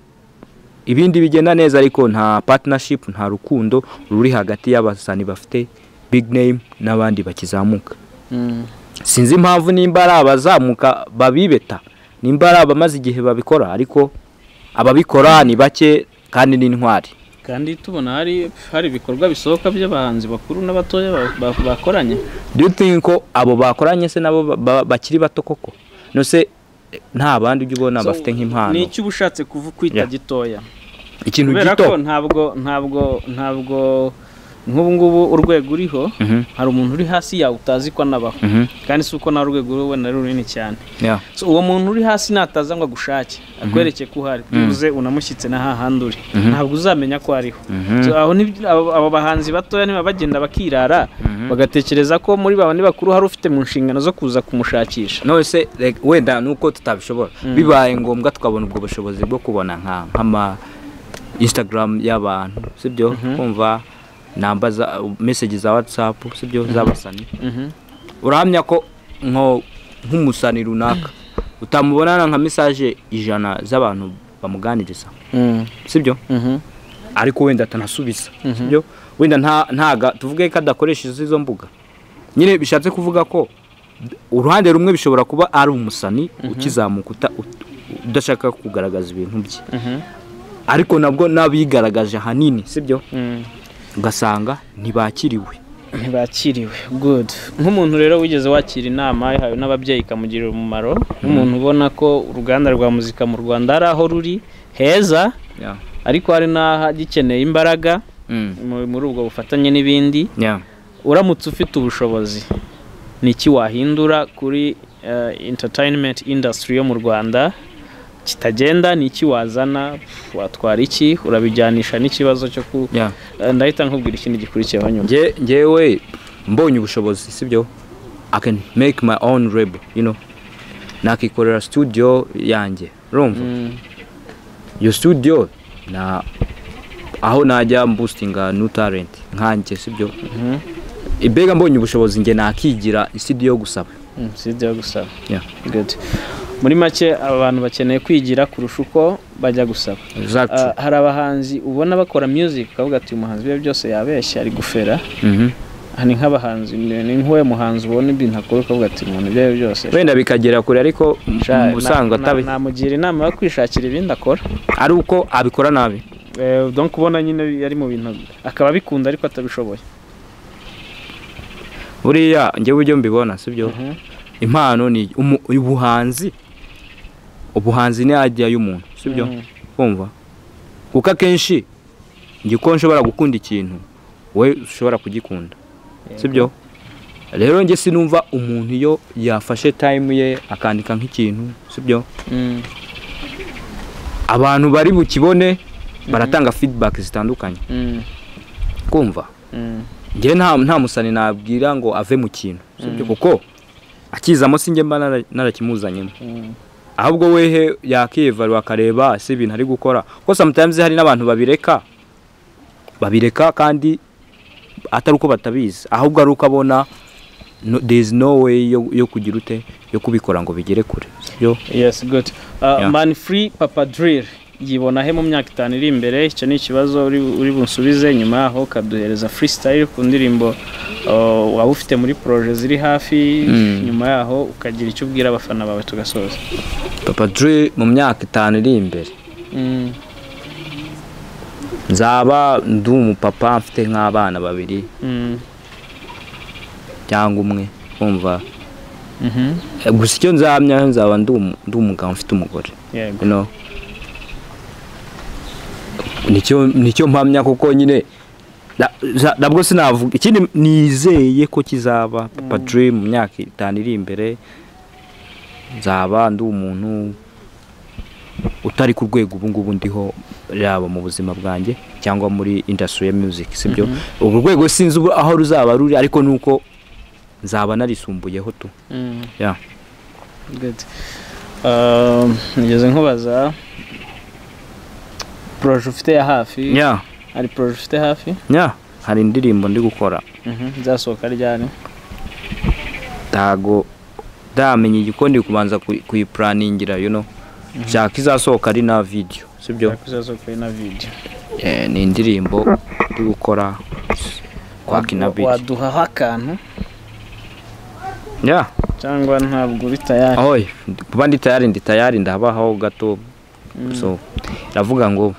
ibindi bigenda neza, ariko nta partnership, nta rukundo ruri hagati y'abasani bafite big name n'abandi bakizamuka. Sinzi impamvu, nimba ari abazamuka babibeta, nimba ari abamaze igihe babikora, ariko ababikora ni bake kandi ni intwari. Kandi tubona hari ibikorwa bisohoka by'abahanzi bakuru n'abatoya bakoranye. Do you think ko abo bakoranye se nabo bakiri bato koko? No se nta bandi ujya ubona So, bafite nk'impano? Ni icyo uba ushatse kuva kwita gitoya? Ikintu Kubera gito. ko ntabwo nk'ubu ngubu urwego uriho, hari umuntu uri hasi yawe utazi ko anabaho, kandi si uko nawe urwego uriho wenda ari runini cyane. So, uwo muntu uri hasi nataza ngo agushake, akwereke ko uhari, byibuze unamushyitse na hahandi uri, ntabwo uzamenya ko ariho. So, aho abo bahanzi batoya niba bagenda bakirara, bagatekereza ko muri babandi bakuru hari ufite mu nshingano zo kuza kumushakisha. None se like, wenda nuko tutabishobora, bibaye ngombwa tukabona ubwo bushobozi bwo kubona nk'ama Instagram y'abantu, sibyo, kumva namba za message za WhatsApp, sibyo, z'abasani, urahamya ko nk'umusani runaka utamubonana nka message 100 z'abantu bamuganiriza, sibyo, ariko wenda atanasubiza, sibyo, wenda nta ntaga tuvuge ko adakoresha izo mbuga nyine. Bishatse kuvuga ko uruhande rumwe bishobora kuba ari umusani ukizamuka udashaka kugaragaza ibintu bye, ariko nabwo n'abigaragaje ahanini, sibyo, ugasanga ntibakiriwe. Ntibakiriwe. Good. Nk'umuntu rero wigeze wakira inama yahawe n'ababyeyi ikamugirira umumaro, nk'umuntu ubona ko uruganda rwa muzika mu Rwanda hari aho ruri heza, ariko hari n'ahagikeneye imbaraga muri ubwo bufatanye n'ibindi, uramutse ufite ubushobozi, ni iki wahindura kuri entertainment industry yo mu Rwanda kitagenda? Ni iki wazana? Watwara iki? Urabijyanisha n'ikibazo cyo ku ndahita nkubwira ikindi gikurikiyeho nyuma. Njyewe mbonye ubushobozi, sibyo, I can make my own label, nakikorera studio yanjye, urumva? Iyo studio na aho najya boostinga new talent nkanjye, sibyo? Ibega mbonye ubushobozi, njye nakigira studio yo gusaba. Si ibyo gusaba. Yeah. Good. Muri make, aba bantu bakeneye kwigira kurusha uko bajya gusaba. Exactly. Hari abahanzi ubona bakora music ukavuga ati: "Uyu muhanzi ibyo byose yabeshya, ari gufera." Ni nk'abahanzi, ni nk'uwo muhanzi ubona ibintu akora ukavuga ati: "Umuntu ibyo ari byo byose Wenda bikagera kure, ariko Sha, ubusanzwe atabi namugira inama yo kwishakira ibindi akora." Ari uko abikora nabi. Donc ubona nyine yari mu bintu akaba abikunda ariko atabishoboye. Buriya njyewe uburyo mbibona, sibyo, impano ni ubuhanzi. Ubuhanzi ni idea y'umuntu, sibyo? Kumva, kuko akenshi njye uko nshobora gukunda ikintu, we ushobora kugikunda, sibyo? Rero njye sinumva umuntu iyo yafashe time ye akandika nk'ikintu, sibyo, abantu bari bukibone baratanga feedback zitandukanye. Kumva, njye nta musani nabwira ngo ave mu kintu, sibyo, kuko akizamo sinjye mba narakimuzanyemo. Ahubwo wehe yakiyevaluwa akareba si ibintu ari gukora, kuko sometimes hari n'abantu babireka kandi atari uko batabizi, ahubwo ari uko abona no, there is no way yo kugira ute, yo kubikora ngo bigere kure, sibyo? Yes, good. Yeah. Man Free Papa Drill. Yibona he mu myaka 5 iri imbere? Icyo ni ikibazo uri bunsubize. Nyuma yaho ukaduhereza freestyle ku ndirimbo waba ufite muri projet ziri hafi. Nyuma yaho ukagira icyo ubwira abafana bawe tugasoza. Papa Dre mu myaka 5 iri imbere nzaba ndi umupapa mfite nk'abana babiri cyangwa umwe, umva. Gusa icyo nzamya nzaba ndi umugabo mfite umugore. Yego. You know? Nicyo mpamya kuko nyine nabwo sinavuga ikindi nizeye ko kizaba. Papa Dre mu myaka 5 iri imbere nzaba ndi umuntu utari ku rwego ubu ngubu ndiho, yaba mu buzima bwanjye cyangwa muri industry ya music, sibyo? Ubu rwego sinzi aho ruzaba ruri, ariko nuko nzaba narisumbuyeho tu. Yeah. Good. Nigeze nkubaza projet ufite ya hafi. Yeah. Hari projet ufite hafi? Yeah, hari indirimbo ndi gukora. Nzasohoka ryari? Tago ndamenye igikondi kubanza kuyiplaningira, you know. Nshaka izasohoka ari na video, sibyo? Nshaka izasohoka ari na video. Ni indirimbo ndi gukora kwa Kina Beat. Waduha akantu? Yeah. Cyangwa ntabwo uri tayari? Oy, kuba ndi tayari ndabaho gato. So ndavuga ngo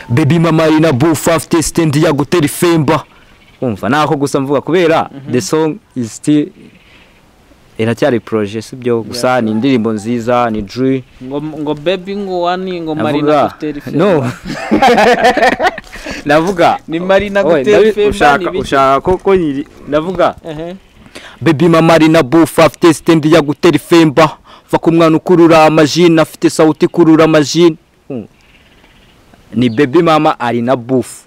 baby mama ina bufa afite stand ya gutera ifemba. Umva nako gusa mvuga kubera the song is still iracyari projet, sibyo? Gusa ni indirimbo nziza, ni Dre. Ngo baby ngo wani ngo Marina gutera ifemba. No. Ndavuga ni Marina gutera ifemba ni ushaka koko ndavuga baby mama ina bufa afite stand ya gutera ifemba. Va ku mwana ukurura amajini afite sauti kurura amajini. Ni baby mama ari na buff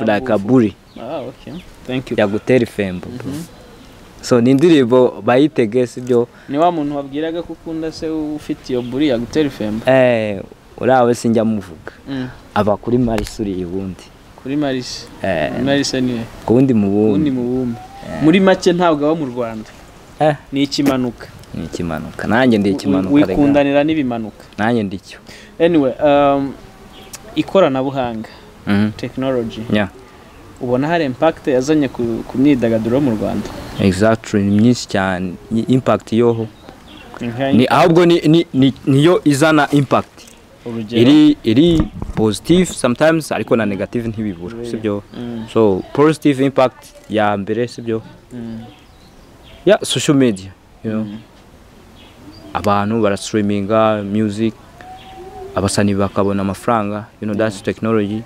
like a buri. Ah, okay. Thank you. Yagutera ifembo. So ni indirimbo bayitege, sibyo? Ni wa muntu wabwiraga ko ukunda se ufite iyo buri yagutera ifembo? Urawe sinjya muvuga. Aba kuri Marisuri ibundi. Kuri Marisi. Marisi ni kundi mubumbe. Kundi mubumbe. Muri make ntabwo aba mu Rwanda. Ni ikimanuka. Ni ikimanuka. Nanjye ndi ikimanuka. Wikundanira n'ibimanuka. Nanjye ndicyo. Anyway, ikoranabuhanga, technology. Yeah. Ubona hari impact yazanye ku myidagaduro mu Rwanda? Exactly, ni myinshi cyane. Impact yoho. Ni ahubwo ni niyo izana impact. Iri positive sometimes ariko na negative ntibibura, sibyo? So positive impact ya mbere, sibyo? Yeah, social media, you know. Abantu bara streaminga music, abasani bakabona amafaranga, you know, that's technology.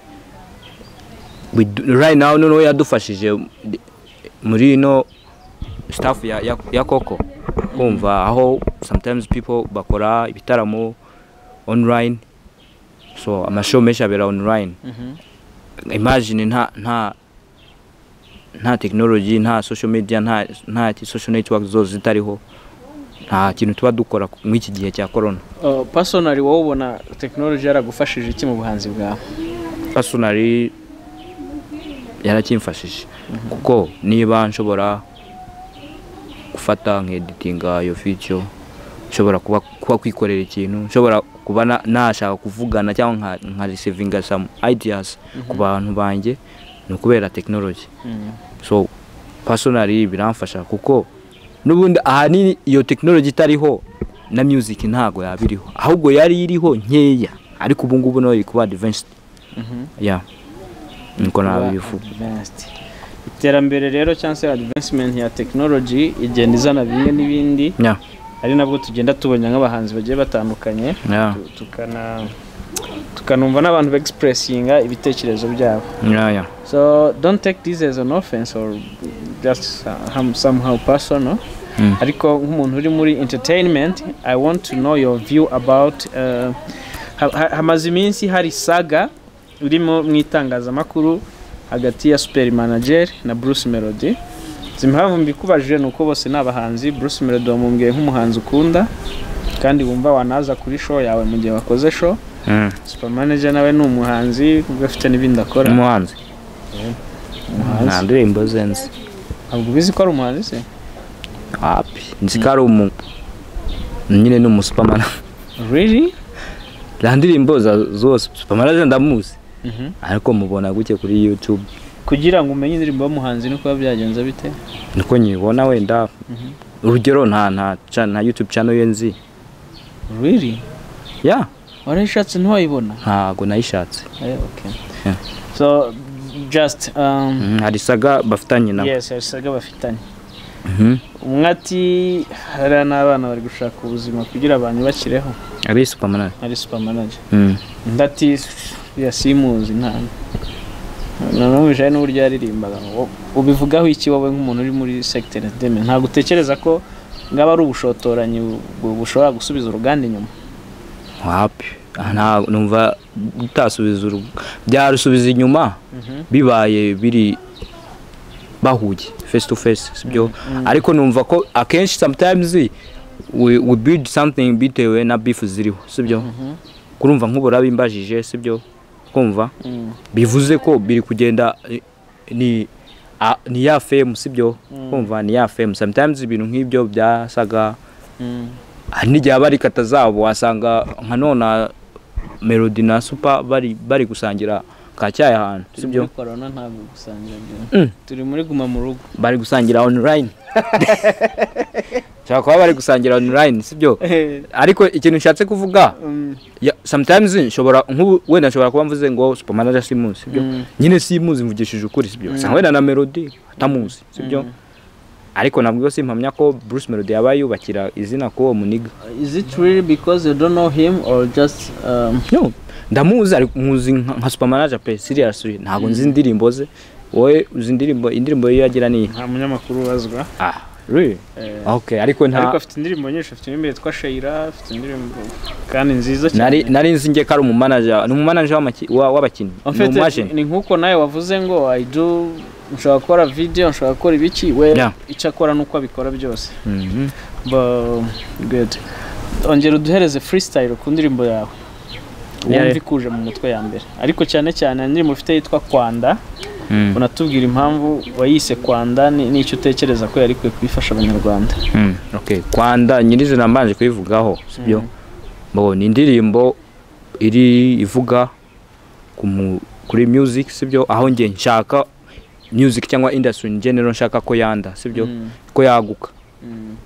We do, right now no yadufashije muri no staff ya Koko. Kumva aho sometimes people bakora ibitaramo online, so amashow menshi abera online. Imagine nta technology, nta social media, nta social network zose zitariho, nta kintu tuba dukora muri iki gihe cya corona. Personally wowe ubona technology yaragufashije iki mu buhanzi bwawe? Personally yarakimfashije kuko niba nshobora gufata nk'editinga iyo feature, nshobora kuba kwikorera ikintu, nshobora kuba nashaka kuvugana cyangwa nka receiving some ideas ku bantu banjye, ni ukubera technology. So personally biramfasha kuko nubundi ahanini iyo technology itariho na music ntago yabiriho, ahubwo yari iriho nkeya, ariko ubu ngubu no iri kuba advanced. Yeah, niko nabivuga. Iterambere rero cyangwa se advancement ya technology igenda izana bimwe n'ibindi. Yeah. Ari nabwo tugenda tubonye nk'abahanzi bagiye batandukanye, tukanumva n'abantu expressinga ibitekerezo byabo. Yeah. So don't take this as an offense or just somehow personal. Ariko nk'umuntu uri muri entertainment, I want to know your view about hamaze iminsi hari saga urimo mu itangazamakuru hagati ya Super Manager na Bruce Melody. Impamvu mbikubajije nuko bose nabahanzi. Bruce Melody wamumbwiye nk'umuhanzi ukunda kandi wumva wanaza kuri show yawe mu gihe wakoze show. Super Manager nawe ni umuhanzi ubwo afite n'ibindi akora. Umuhanzi. Nta ndirimbo zenze. Ntabwo ubizi ko ari umuhanzi se? Api, nzi ko ari nyine ni umusuperman. Really? Za ndirimbo zose Super Manager ndamuzi, ariko mubona guke kuri YouTube. Kugira ngo umenye indirimbo y'umuhanzi nuko byagenze bite? Niko nyibona wenda. Urugero nta YouTube channel ye nzi. Really? Yeah. Warayishatse ntiwayibona? Ntago nayishatse. Okay. Yeah. So just hari saga bafitanye nabo. Yes, hari saga bafitanye. Umwe ati hari n'abana bari gushaka ubuzima kugira abantu bakireho. Ari Super Manager. Ari Super Manager. Ndati yasimuzi nta. Nanumvise n'uburyo yaririmbaga ngo ubivugaho iki wowe nk'umuntu uri muri secteur entertainment, ntabwo utekereza ko ngaba ari ubushotoranyi bushobora gusubiza uruganda inyuma? Wapi, nta numva utasubiza byarusubiza inyuma bibaye biri bahuye face to face, sibyo? Ariko numva ko akenshi sometimes we build something bitewe na beef ziriho, sibyo? Kurumva nk'ubura bimbajije, sibyo? Kumva bivuze ko biri kugenda ni ya fame, sibyo? Kumva ni ya fame. Sometimes ibintu nk'ibyo byasaga hari n'igihe bari kata zabo wasanga nka nona Melody na Super bari gusangira ka cyayi ahantu, sibyo? Corona ntabwo gusangira byo. Turi muri guma mu rugo. Bari gusangira online. Cyangwa kuba bari gusangira online, sibyo? Ariko ikintu nshatse kuvuga, sometimes nshobora nk'ubu wenda nshobora kuba mvuze ngo Super Manager simuzi, sibyo? Nyine simuzi mvugishije ukuri, sibyo? Sanga wenda na Melody atamuzi, sibyo? Ariko nabwo simpamya ko Bruce Melody yabaye yubakira izina ko uwo muniga. Is it really because you don't know him or just No, ndamuzi ariko muzi nka Super Manager pe, seriously ntago nzi indirimbo ze. Wowe uzi indirimbo ye yagira ni nta munyamakuru ubazwa. Really? Okay, ariko nta ariko afite indirimbo nyinshi, afite indirimbo yitwa Sheila, afite indirimbo kandi nziza cyane. Nari nzi nge ko ari umumanager, ni umumanager w'abakinnyi. Ni nkuko nawe wavuze ngo I do nshobora gukora video, nshobora gukora ibiki, we icyo akora nuko abikora byose. Good. Ongera uduhereze freestyle ku ndirimbo yawe. Wumva ikuje mu mutwe ya mbere. Ariko cyane cyane indirimbo ufite yitwa Kwanda. Unatubwira impamvu wayise Kwanda n'icyo utekereza ko yari kwiye kwifasha abanyarwanda. Okay, Kwanda nyirizina mbanje kuyivugaho, sibyo? Bo ni indirimbo iri ivuga kuri music, sibyo? Aho nge nshaka music cyangwa industry in general nshaka ko yanda, sibyo? Ko yaguka.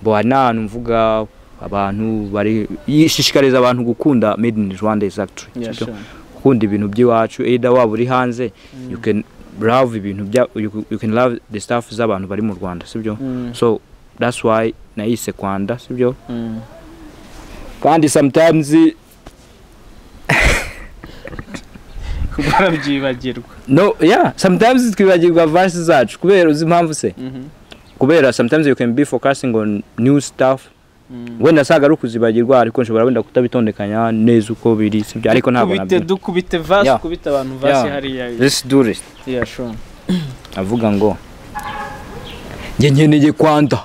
Bo hari mvuga abantu bari yishishikariza abantu gukunda made in Rwanda exactly, sibyo? Gukunda ibintu by'iwacu, either waba uri hanze, you can love ibintu bya you can love the stuff z'abantu bari mu Rwanda, sibyo? So that's why nayise Kwanda, sibyo? Kandi sometimes barabyibagirwa. No, yeah, sometimes twibagirwa verses zacu kubera uzi impamvu se? Kubera sometimes you can be focusing on new stuff. Wenda saga ari kuzibagirwa ariko nshobora wenda kutabitondekanya neza uko biri, sibyo? Ariko ntabwo nabyo. Dukubite verse, kubita abantu verse hariya. Let's do this. Yeah, sure. Avuga ngo nge nkeneye Kwanda,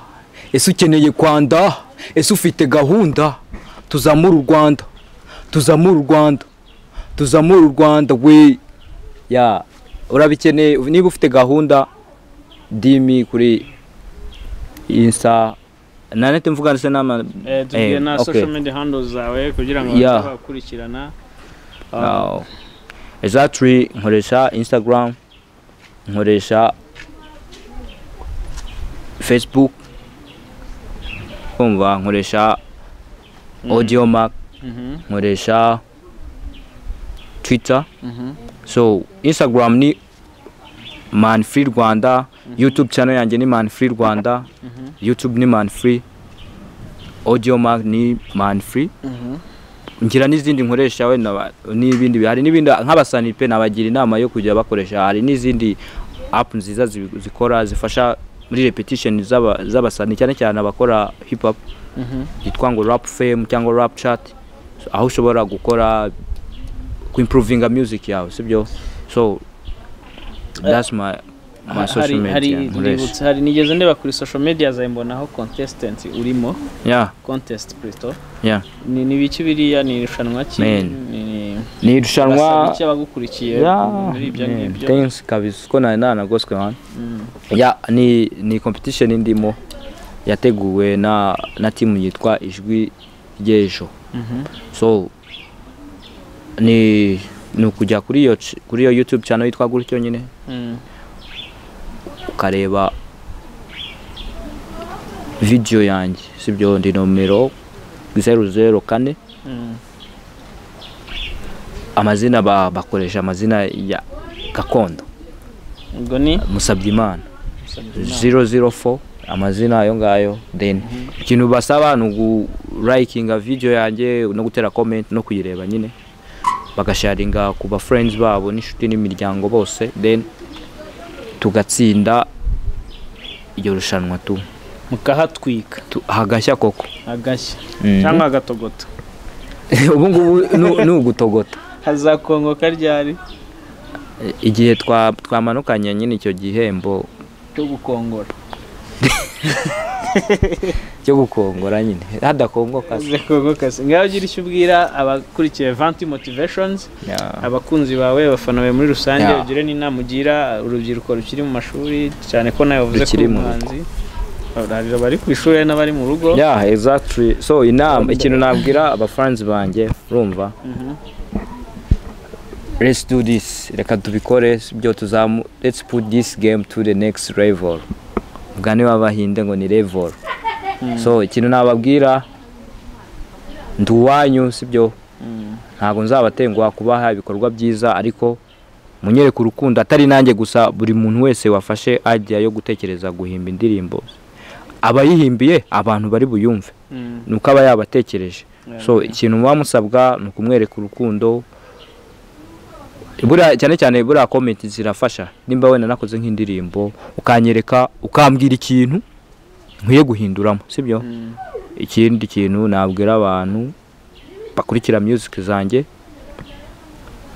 ese ukeneye Kwanda, ese ufite gahunda, tuzamura u Rwanda, tuzamura u Rwanda, tuzamura u Rwanda we. Ya, urabikeneye niba ufite gahunda, dimi kuri Insta nanete mvuga ndse nama tubwiye na social media handles zawe kugira ngo abakurikirana. Exactly, nkoresha Instagram, nkoresha Facebook, kumva nkoresha Audiomack, nkoresha Twitter. So Instagram ni Man Free Rwanda, YouTube channel yanjye ni Man Free Rwanda, YouTube ni Man Free, Audiomack ni Man Free. Ngira n'izindi nkoresha we n'ibindi, hari n'ibindi nk'abasani pe nabagira inama yo kujya bakoresha, hari n'izindi app nziza zikora zifasha muri repetition z'abasani cyane cyane abakora hip hop, yitwa ngo Rap Fame cyangwa Rap Chat, aho ushobora gukora ku improvinga music yawe, sibyo? So that's my social media. Hari nigeze ndeba kuri social media zawe mbonaho contestant urimo. Yeah. Contest Presto. Yeah. Ni biki biriya, ni irushanwa ki? Ni irushanwa cy'abagukurikiye muri ibyo ngibyo. Thanks kabisa ko nagoswe man. Yeah, ni competition ndimo yateguwe na team yitwa Ijwi ry'Ejo. So Ni ukujya kuri iyo YouTube channel yitwa gutyo nyine, ukareba video yanjye, sibyo? Ndi nomero 004. Amazina bakoresha amazina ya gakondo, ubwo ni Musabyimana 004, amazina ayo ngayo. Then ikintu basaba ni ugu-likinga video yanjye no gutera comment no kuyireba nyine, bagasharinga ku ba friends babo n'inshuti n'imiryango bose, then tugatsinda iryo rushanwa tu mukahatwika, hagashya koko, hagashya cyangwa agatogota. Ubu ngubu ni ugutogota. Hazakongoka ryari? Igihe twamanukanye nyine icyo gihembo cyo gukongora, cyo gukongora nyine hadakongoka. Hadakongoka. Ngaho ugira icyo ubwira abakurikiye Vanti Motivations, abakunzi bawe, abafana bawe muri rusange, ugire n'inama ugira urubyiruko rukiri mu mashuri, cyane ko nawe wavuze ko umuhanzi bari ku ishuri n'abari mu rugo. Yeah, exactly. So inama, ikintu nabwira abafans banjye, urumva, let's do this, reka tubikore, byo tuzamu, let's put this game to the next level. Mugani w'abahinde ngo ni level. So ikintu nababwira, nduwanyu, sibyo? Ntago nzabatenguha kubaha ibikorwa byiza, ariko munyereke urukundo, atari nanjye gusa, buri muntu wese wafashe idea yo gutekereza guhimba indirimbo, abayihimbiye abantu bari buyumve, nuko aba yabatekereje. So ikintu muba musabwa ni ukumwereka urukundo. Buriya cyane cyane buriya comment zirafasha. Nimba wenda nakoze nk'indirimbo ukanyereka, ukambwira ikintu nkwiye guhinduramo, sibyo? Ikindi kintu nabwira abantu bakurikira music zanjye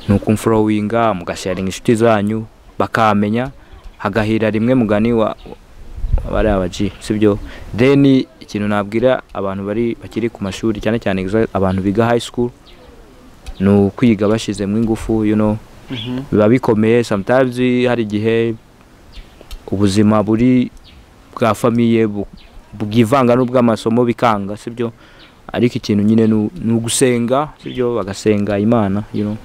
ni ukumfollowinga, mugasharinga inshuti zanyu bakamenya, hagahira rimwe mugani wa bari abaji, sibyo? Then ikintu nabwira abantu bari bakiri ku mashuri, cyane cyane abantu biga high school, ni ukwiga bashizemo ingufu, you know. Biba bikomeye sometimes, hari igihe ubuzima buri bwa famille bwivanga n'ubw'amasomo bikanga, sibyo? Ariko ikintu nyine ni ugusenga, sibyo? Bagasenga Imana, you know,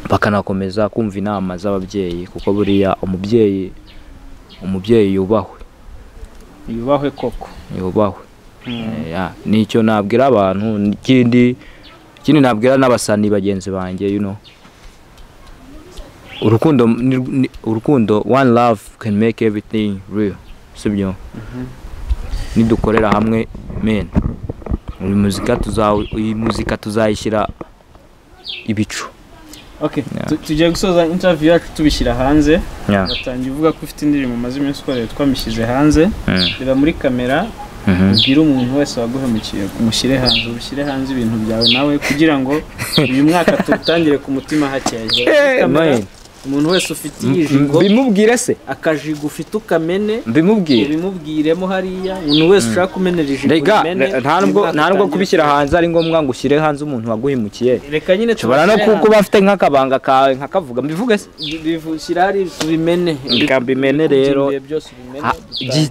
bakanakomeza kumva inama z'ababyeyi, kuko buriya umubyeyi yubahwe, yubahwe koko, yubahwe. Nicyo nabwira abantu. Ikindi nabwira n'abasani bagenzi banjye, you know, urukundo, one love can make everything real, sibyo? Nidukorera hamwe, men, iyi muzika tuzayishyira ibicu. Okay, tugiye gusoza interview yacu tubishyira hanze. Batangiye uvuga ko ufite indirimbo maze iminsi ukoreye twamishyize hanze. Reba muri kamera, ubwire umuntu wese waguhemukiye umushyire hanze, ubishyire hanze ibintu byawe nawe, kugira ngo uyu mwaka tuwutangire ku mutima hakeye. Umuntu wese ufite ijigo bimubwire se, akajigo ufite ukamene, mbimubwire, ubimubwiremo hariya. Umuntu wese ushaka kumenera ijigo umene, nta nubwo kubishyira hanze ari ngombwa ngo ushyire hanze umuntu waguhemukiye. Reka nyine tubara no kuko bafite nk'akabanga kawe nkakavuga, mbivuge se, bivushyira hari tubimene, reka mbimene rero,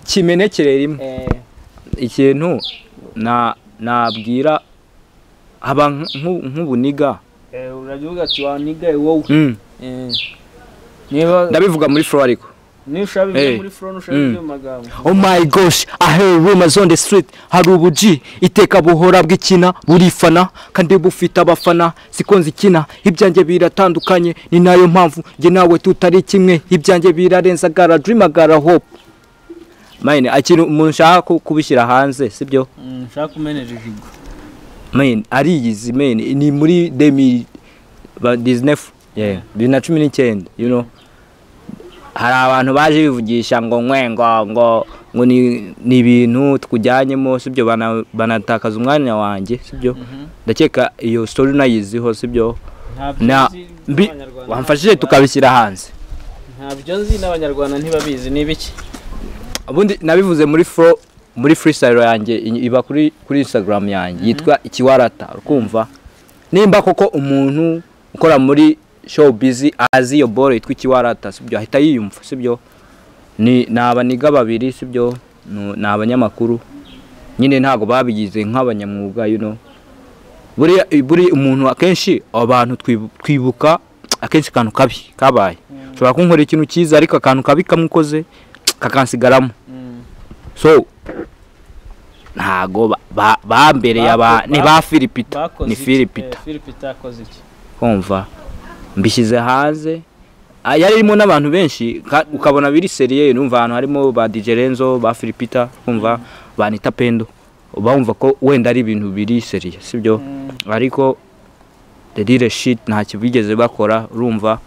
kimenekere rimwe. Ikintu nabwira aba nk'ubuniga, uravuga ati waniga wowe, ndabivuga muri flow, ariko Oh my gosh, I hear rumors on the street. Hari ubuji iteka buhora bw'ikina burifana, kandi bufite abafana, sikonzi ikina, ibyanjye biratandukanye, ni nayo mpamvu nge nawe tutari kimwe, ibyanjye birarenza gara dream agara hope. Mine, ikintu umuntu ushaka kubishyira hanze, sibyo? Nshaka kumenera ijigo. Mine, ariyizi mine, ni muri 2019, yeah, 2019, you know. Hari abantu baje bivugisha ngo nkwe ngo ngo ni ibintu tukujyanyemo, sibyo? Banatakaza umwanya wanjye, sibyo? Ndakeka iyo story nayiziho, sibyo? Na wamfashije tukabishyira hanze. Ntabyo nzi n'abanyarwanda ntibabizi ni biki. Ubundi nabivuze muri flow, muri freestyle yanjye iba kuri Instagram yanjye yitwa Ikiwarata, ukumva nimba koko umuntu ukora muri showbiz azi iyo ball yitwa Ikiwarata, sibyo? Ahita yiyumva, sibyo? Ni abaniga babiri, sibyo? Ni abanyamakuru nyine, ntago babigize nk'abanyamwuga, you know. Buri umuntu akenshi abantu twibuka akenshi akantu kabi kabaye. Ushobora kunkorera ikintu cyiza ariko akantu kabi kamukoze kakansigaramo. So ntago bambereye aba ni ba Philipita, ni Philipita. Philipita akoze iki? Kumva mbishyize hanze yari irimo n'abantu benshi ukabona biri seriye, numva ahantu harimo ba DJ Renzo, ba Philipita, kumva ba Anita Pendo, bumva ko wenda ari ibintu biri seriye, sibyo? Ariko the deal shit ntacyo bigeze bakora, urumva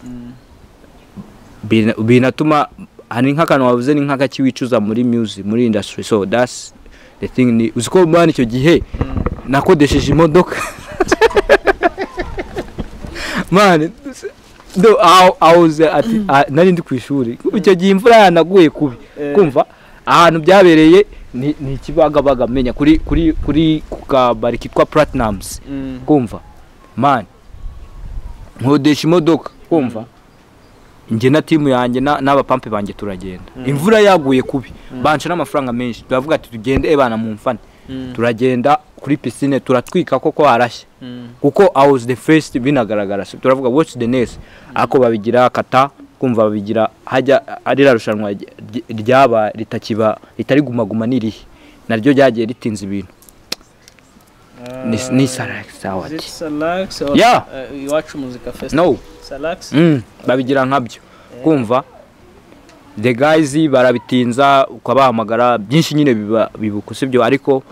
binatuma hari nk'akantu wavuze ni nk'akaki wicuza muri music, muri industry. So that's the thing. Ni uziko man icyo gihe nakodesheje imodoka man do I was at nari ndi ku ishuri icyo gihe imvura yanaguye kubi, kumva ahantu byabereye ni Kibagabaga menya kuri kuri kuri kabari kitwa Platinums, kumva man nkodesha imodoka, kumva njye na timu yanjye n'abapampe banjye turagenda, imvura yaguye kubi, banca n'amafaranga menshi, turavuga ati tugende ebana mu mfane, turagenda kuri piscine turatwika koko arashya, kuko I was the first binagaragara, turavuga what's the next, ako babigira kata, kumva babigira hajya ari rushanwa ryaba ritakiba ritari guma guma nirihe naryo ryagiye ritinze ibintu. Ni Salax award. Salax yeah. Iwacu Muzika Fest. No. Salax. Babigira nkabyo. Kumva the guys barabitinza ukabahamagara byinshi nyine biba bibuka sibyo, ariko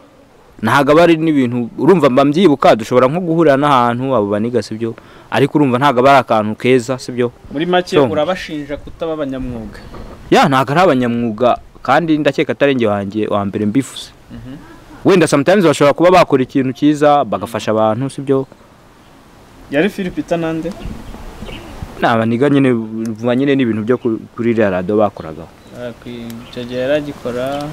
ntago bari n'ibintu urumva mba mbyibuka, dushobora nko guhurira n'ahantu abo baniga sibyo, ariko urumva ntago bari akantu keza sibyo. Muri make urabashinja kutaba abanyamwuga. Ya ntago ari abanyamwuga kandi ndakeka atari nge wanjye wa mbere mbifuze. Wenda sometimes bashobora kuba bakora ikintu cyiza bagafasha abantu sibyo. Yari Philipita nande? Naba niga nyine nyine n'ibintu byo kuri radio bakoragaho. Icyo gihe yaragikora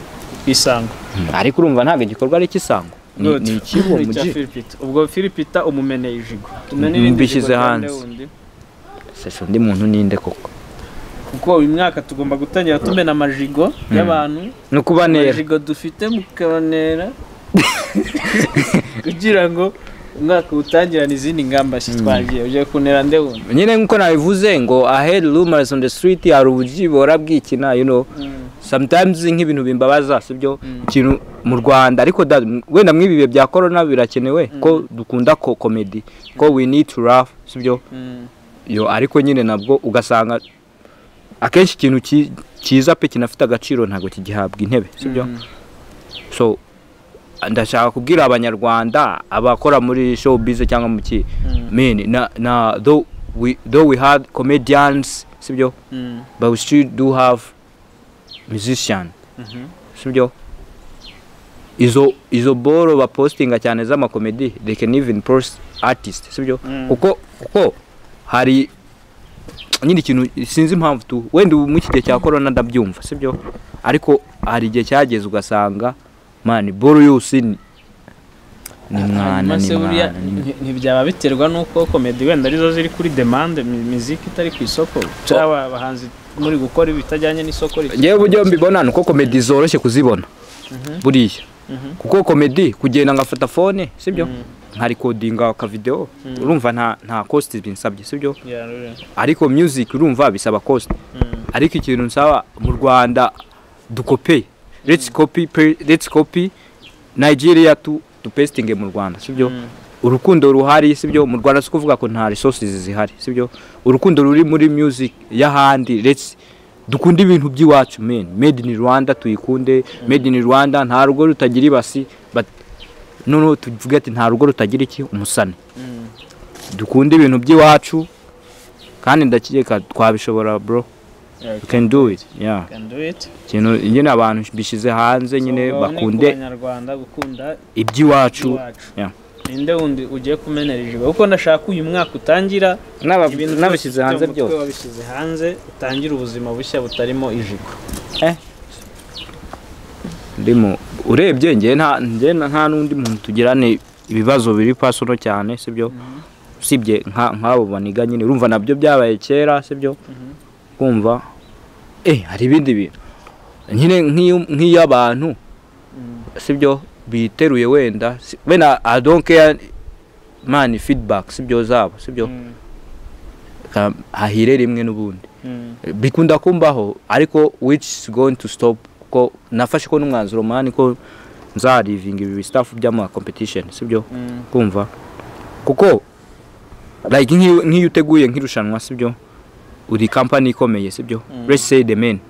Isango. Ariko urumva ntago igikorwa ari ikisango. Ni ikibo muji. Ubwo Philipita umumeneye ijigo. Tumeneye mbishyize hanze. Sese undi muntu ninde koko? Kuko uyu mwaka tugomba gutangira tumena amajigo y'abantu. No kubanera. Amajigo dufite mukabanera. Kugira ngo umwaka utangirana izindi ngamba twagiye ugiye kunera nde wundi. Nyine nkuko nabivuze ngo I heard rumors on the street hari ubujibora bwikina, you know. Sometimes nk'ibintu bimbabaza sibyo ikintu mu Rwanda, ariko wenda mwibi bihe bya corona birakenewe ko dukunda ko comedy, ko we need to laugh sibyo. Yo ariko nyine nabwo ugasanga akenshi ikintu cyiza pe kinafite agaciro ntago kigihabwa intebe sibyo. So ndashaka kubwira abanyarwanda abakora muri showbiz cyangwa mu ki men na though we had comedians sibyo, but we still do have musician sibyo. Izo boro ba postinga cyane z'ama comedy, they can even post artist sibyo, kuko hari nyine ikintu sinzi impamvu tu wenda mu iki gihe cya corona ndabyumva sibyo, ariko hari igihe cyageze ugasanga man boro yose ni mwana ni mwana. Ntibyaba biterwa nuko comedy wenda arizo ziri kuri demand, muziki itari ku isoko, cyangwa abahanzi muri gukora ibitajyanye n'isoko. Ngewe uburyo mbibona nuko comedy zoroshye kuzibona buriya, kuko comedy kugenda ngafata phone sibyo nka recordinga ka video, urumva nta cost binsabye sibyo, ariko music urumva bisaba cost. Ariko ikintu nsaba mu Rwanda dukope, let's copy Nigeria to pasting mu Rwanda sibyo. Urukundo ruhari sibyo mu Rwanda, sikuvuga ko nta resources zihari sibyo, urukundo ruri muri music y'ahandi, let's dukunde ibintu by'iwacu men, made in Rwanda tuyikunde, made in Rwanda nta rugo rutagira ibasi, but no tuvuge ati nta rugo rutagira iki umusane. Dukunde ibintu by'iwacu kandi ndakeka twabishobora bro. You can do it. Yeah. Can do it. Kintu nyine abantu bishize hanze nyine bakunde abanyarwanda gukunda iby'iwacu. Yeah. Ninde wundi ugiye kumenera ijigo kuko ndashaka uyu mwaka utangira nabishyize hanze byose. Wabishyize hanze utangira ubuzima bushya butarimo ijigo. Ndimo urebye nge nta n'undi muntu tugirane ibibazo biri personal cyane sibyo, usibye nk'abo baniga nyine urumva nabyo byabaye kera sibyo. Kumva hari ibindi bintu nyine nk'iyo abantu sibyo biteruye wenda I don't care man feedback, sibyo, zabo, sibyo, hahire rimwe n'ubundi bikunda kumbaho, ariko which is going to stop, ko nafashe ko n'umwanzuro, man, ko nzarivinga ibi stuff by'ama competition, sibyo, kumva kuko like nk'iyo uteguye nk'irushanwa, sibyo, uri company ikomeye, sibyo, let's say The Mane.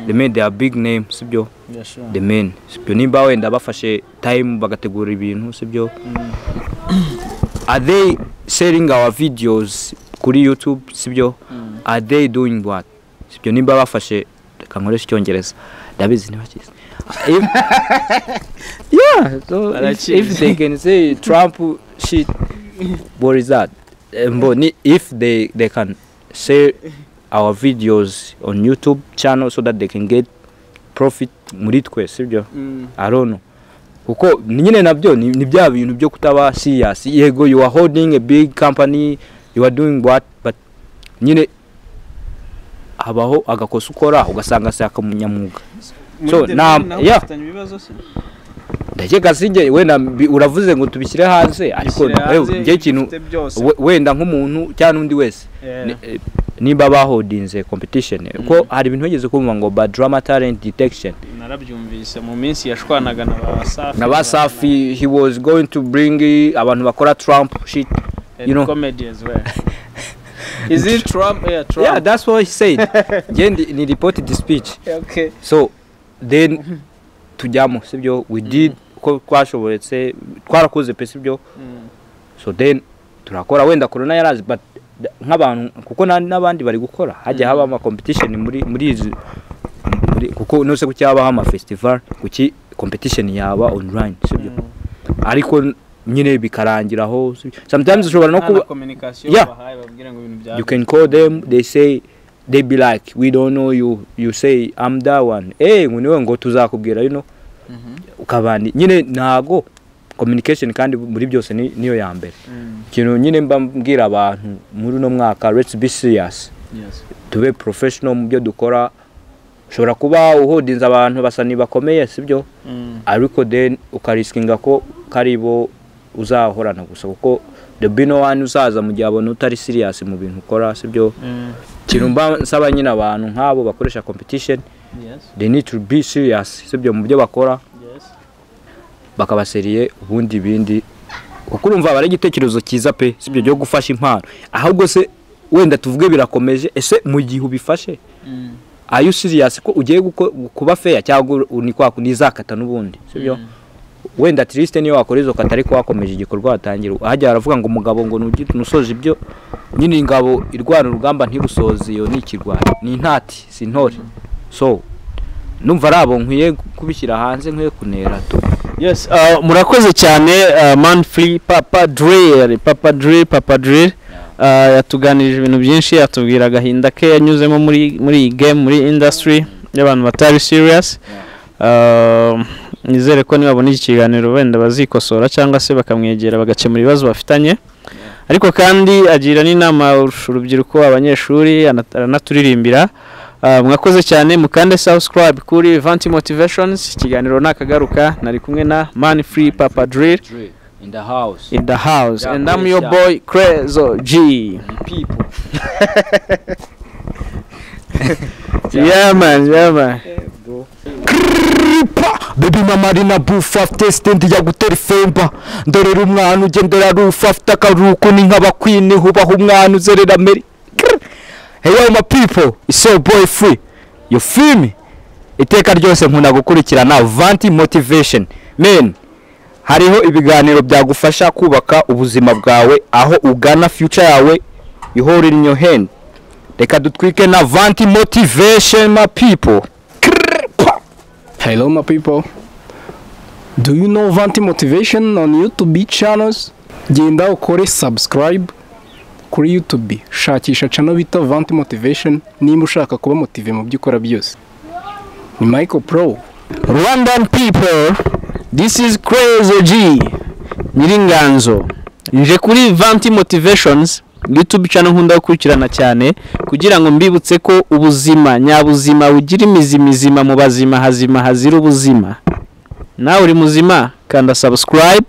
The Mane, they are big name, sibyo? Yeah, sure. The Mane, sibyo, nimba wenda bafashe time bagategura ibintu, sibyo, are they sharing our videos kuri YouTube, sibyo? Are they doing what, sibyo? Nimba bafashe, reka nkoreshe Icyongereza, ndabizi ntibakizi. Yeah, so if they can say Trump shit, what is that? Mboni if they can share our videos on YouTube channel so that they can get profit muri twe, sibyo? I don't know, kuko nyine nabyo ni bya bintu byo kutaba serious. Yego, you are holding a big company, you are doing what, but nyine habaho agakosa ukora ugasanga si akamunyamwuga. So, yeah. Ndakeka sinjye wenda uravuze ngo tubishyire hanze, ariko njye ikintu wenda nk'umuntu cyangwa n'undi wese, niba bahodinze competition, ko hari ibintu wigeze kumva ngo ba drama talent detection? Narabyumvise mu minsi yashwanaga na ba Safi. Na ba Safi. He was going to bring abantu bakora Trump shit, you know, comedy as well. Is it Trump? Yeah, Trump. Yeah, that's what he said. Njye ni reported the speech. So then tujyamo, sibyo, we did ko twashoboretse, twarakoze pe, sibyo. So then turakora, wenda corona yarazi, but nk'abantu kuko n'abandi bari gukora, hajya haba ama competition muri izi kuko nose kuki habaho ama festival, kuki competition yaba online, sibyo? Ariko nyine bikarangiraho. Sometimes ushobora no kuba communication bahaye babwira ngo ibintu bya You can call them, they say, they be like, "We don't know you." You say, "I'm that one." Eh, ngo niwe, ngo tuzakubwira, ukabandi nyine ntago communication, kandi muri byose niyo ya mbere. Ikintu nyine mba mbwira abantu muri uno mwaka, let's be serious, tube professional mu byo dukora. Ushobora kuba uhodinze abantu basa bakomeye, sibyo, ariko then ukariskinga ko karibo uzahorana gusa, kuko the be no one uzaza mu gihe abona utari serious mu bintu ukora, sibyo? Ikintu mba nsaba nyine abantu nk'abo bakoresha competition, they need to be serious, sibyo, mu byo bakora, bakaba sérieux, ubundi ibindi, kuko urumva bari igitekerezo cyiza pe, sibyo, cyo gufasha impano. Ahubwo se wenda tuvuge birakomeje, ese mu gihe ubifashe, are you serious ko ugiye kuba fair, cyangwa ni kwa nizakata n'ubundi, sibyo? Wenda at least niyo wakora izo kata, ariko wakomeje igikorwa watangira. Hajya haravuga ngo umugabo ngo nusoje ibyo nyine, ingabo irwana urugamba ntirusoze, iyo ni ikirwani, ni intati, si intore. So numva ari abo nkwiye kubishyira hanze, nkwiye kunera tu. Yes, murakoze cyane, Man Free Papa Drill, Papa Drill, Papa Drill. Yatuganirije ibintu byinshi, yatubwira agahinda ke yanyuzemo muri iyi game, muri industry y'abantu batari serious. Nizere ko nibabona iki kiganiro wenda bazikosora cyangwa se bakamwegera bagakemura ibibazo bafitanye. Ariko kandi agira n'inama urubyiruko, abanyeshuri, aranaturirimbira. Mwakoze cyane, mukande subscribe kuri Vanti Motivations. Ikiganiro nakagaruka, nari kumwe na Man Free Papa Drill in the house. In the house. Yeah, and I'm your yeah. boy Crezo G. People. Yeah man, yeah man. Baby mama ari na bufa, afite stand ya gutera ifemba, ndorera umwana ugendera rufa, afite akaruhuko, ni nk'abakwini, hubaha umwana uzerera meri. Hey yo my people, it's your boy Free, you feel me? Iteka ryose nkunda gukurikirana Vanti Motivation, man. Hariho ibiganiro byagufasha kubaka ubuzima bwawe, aho ugana future yawe, you hold it in your hand. Reka dutwike na Vanti Motivation, my people. Hello my people. Do you know Vanti Motivation on YouTube channels? Genda ukore subscribe kuri YouTube. Shakisha channel bita Vanti Motivation nimba ushaka kuba motivé mu byo ukora byose. Ni Michael Pro. Rwandan people, this is Crazy G Nyiringanzo. Nje kuri Vanti Motivations YouTube channel nkunda gukurikirana cyane, kugira ngo mbibutse ko ubuzima nyabuzima bugira imizi mizima mu bazima hazima hazira ubuzima. Nawe uri muzima, kanda subscribe.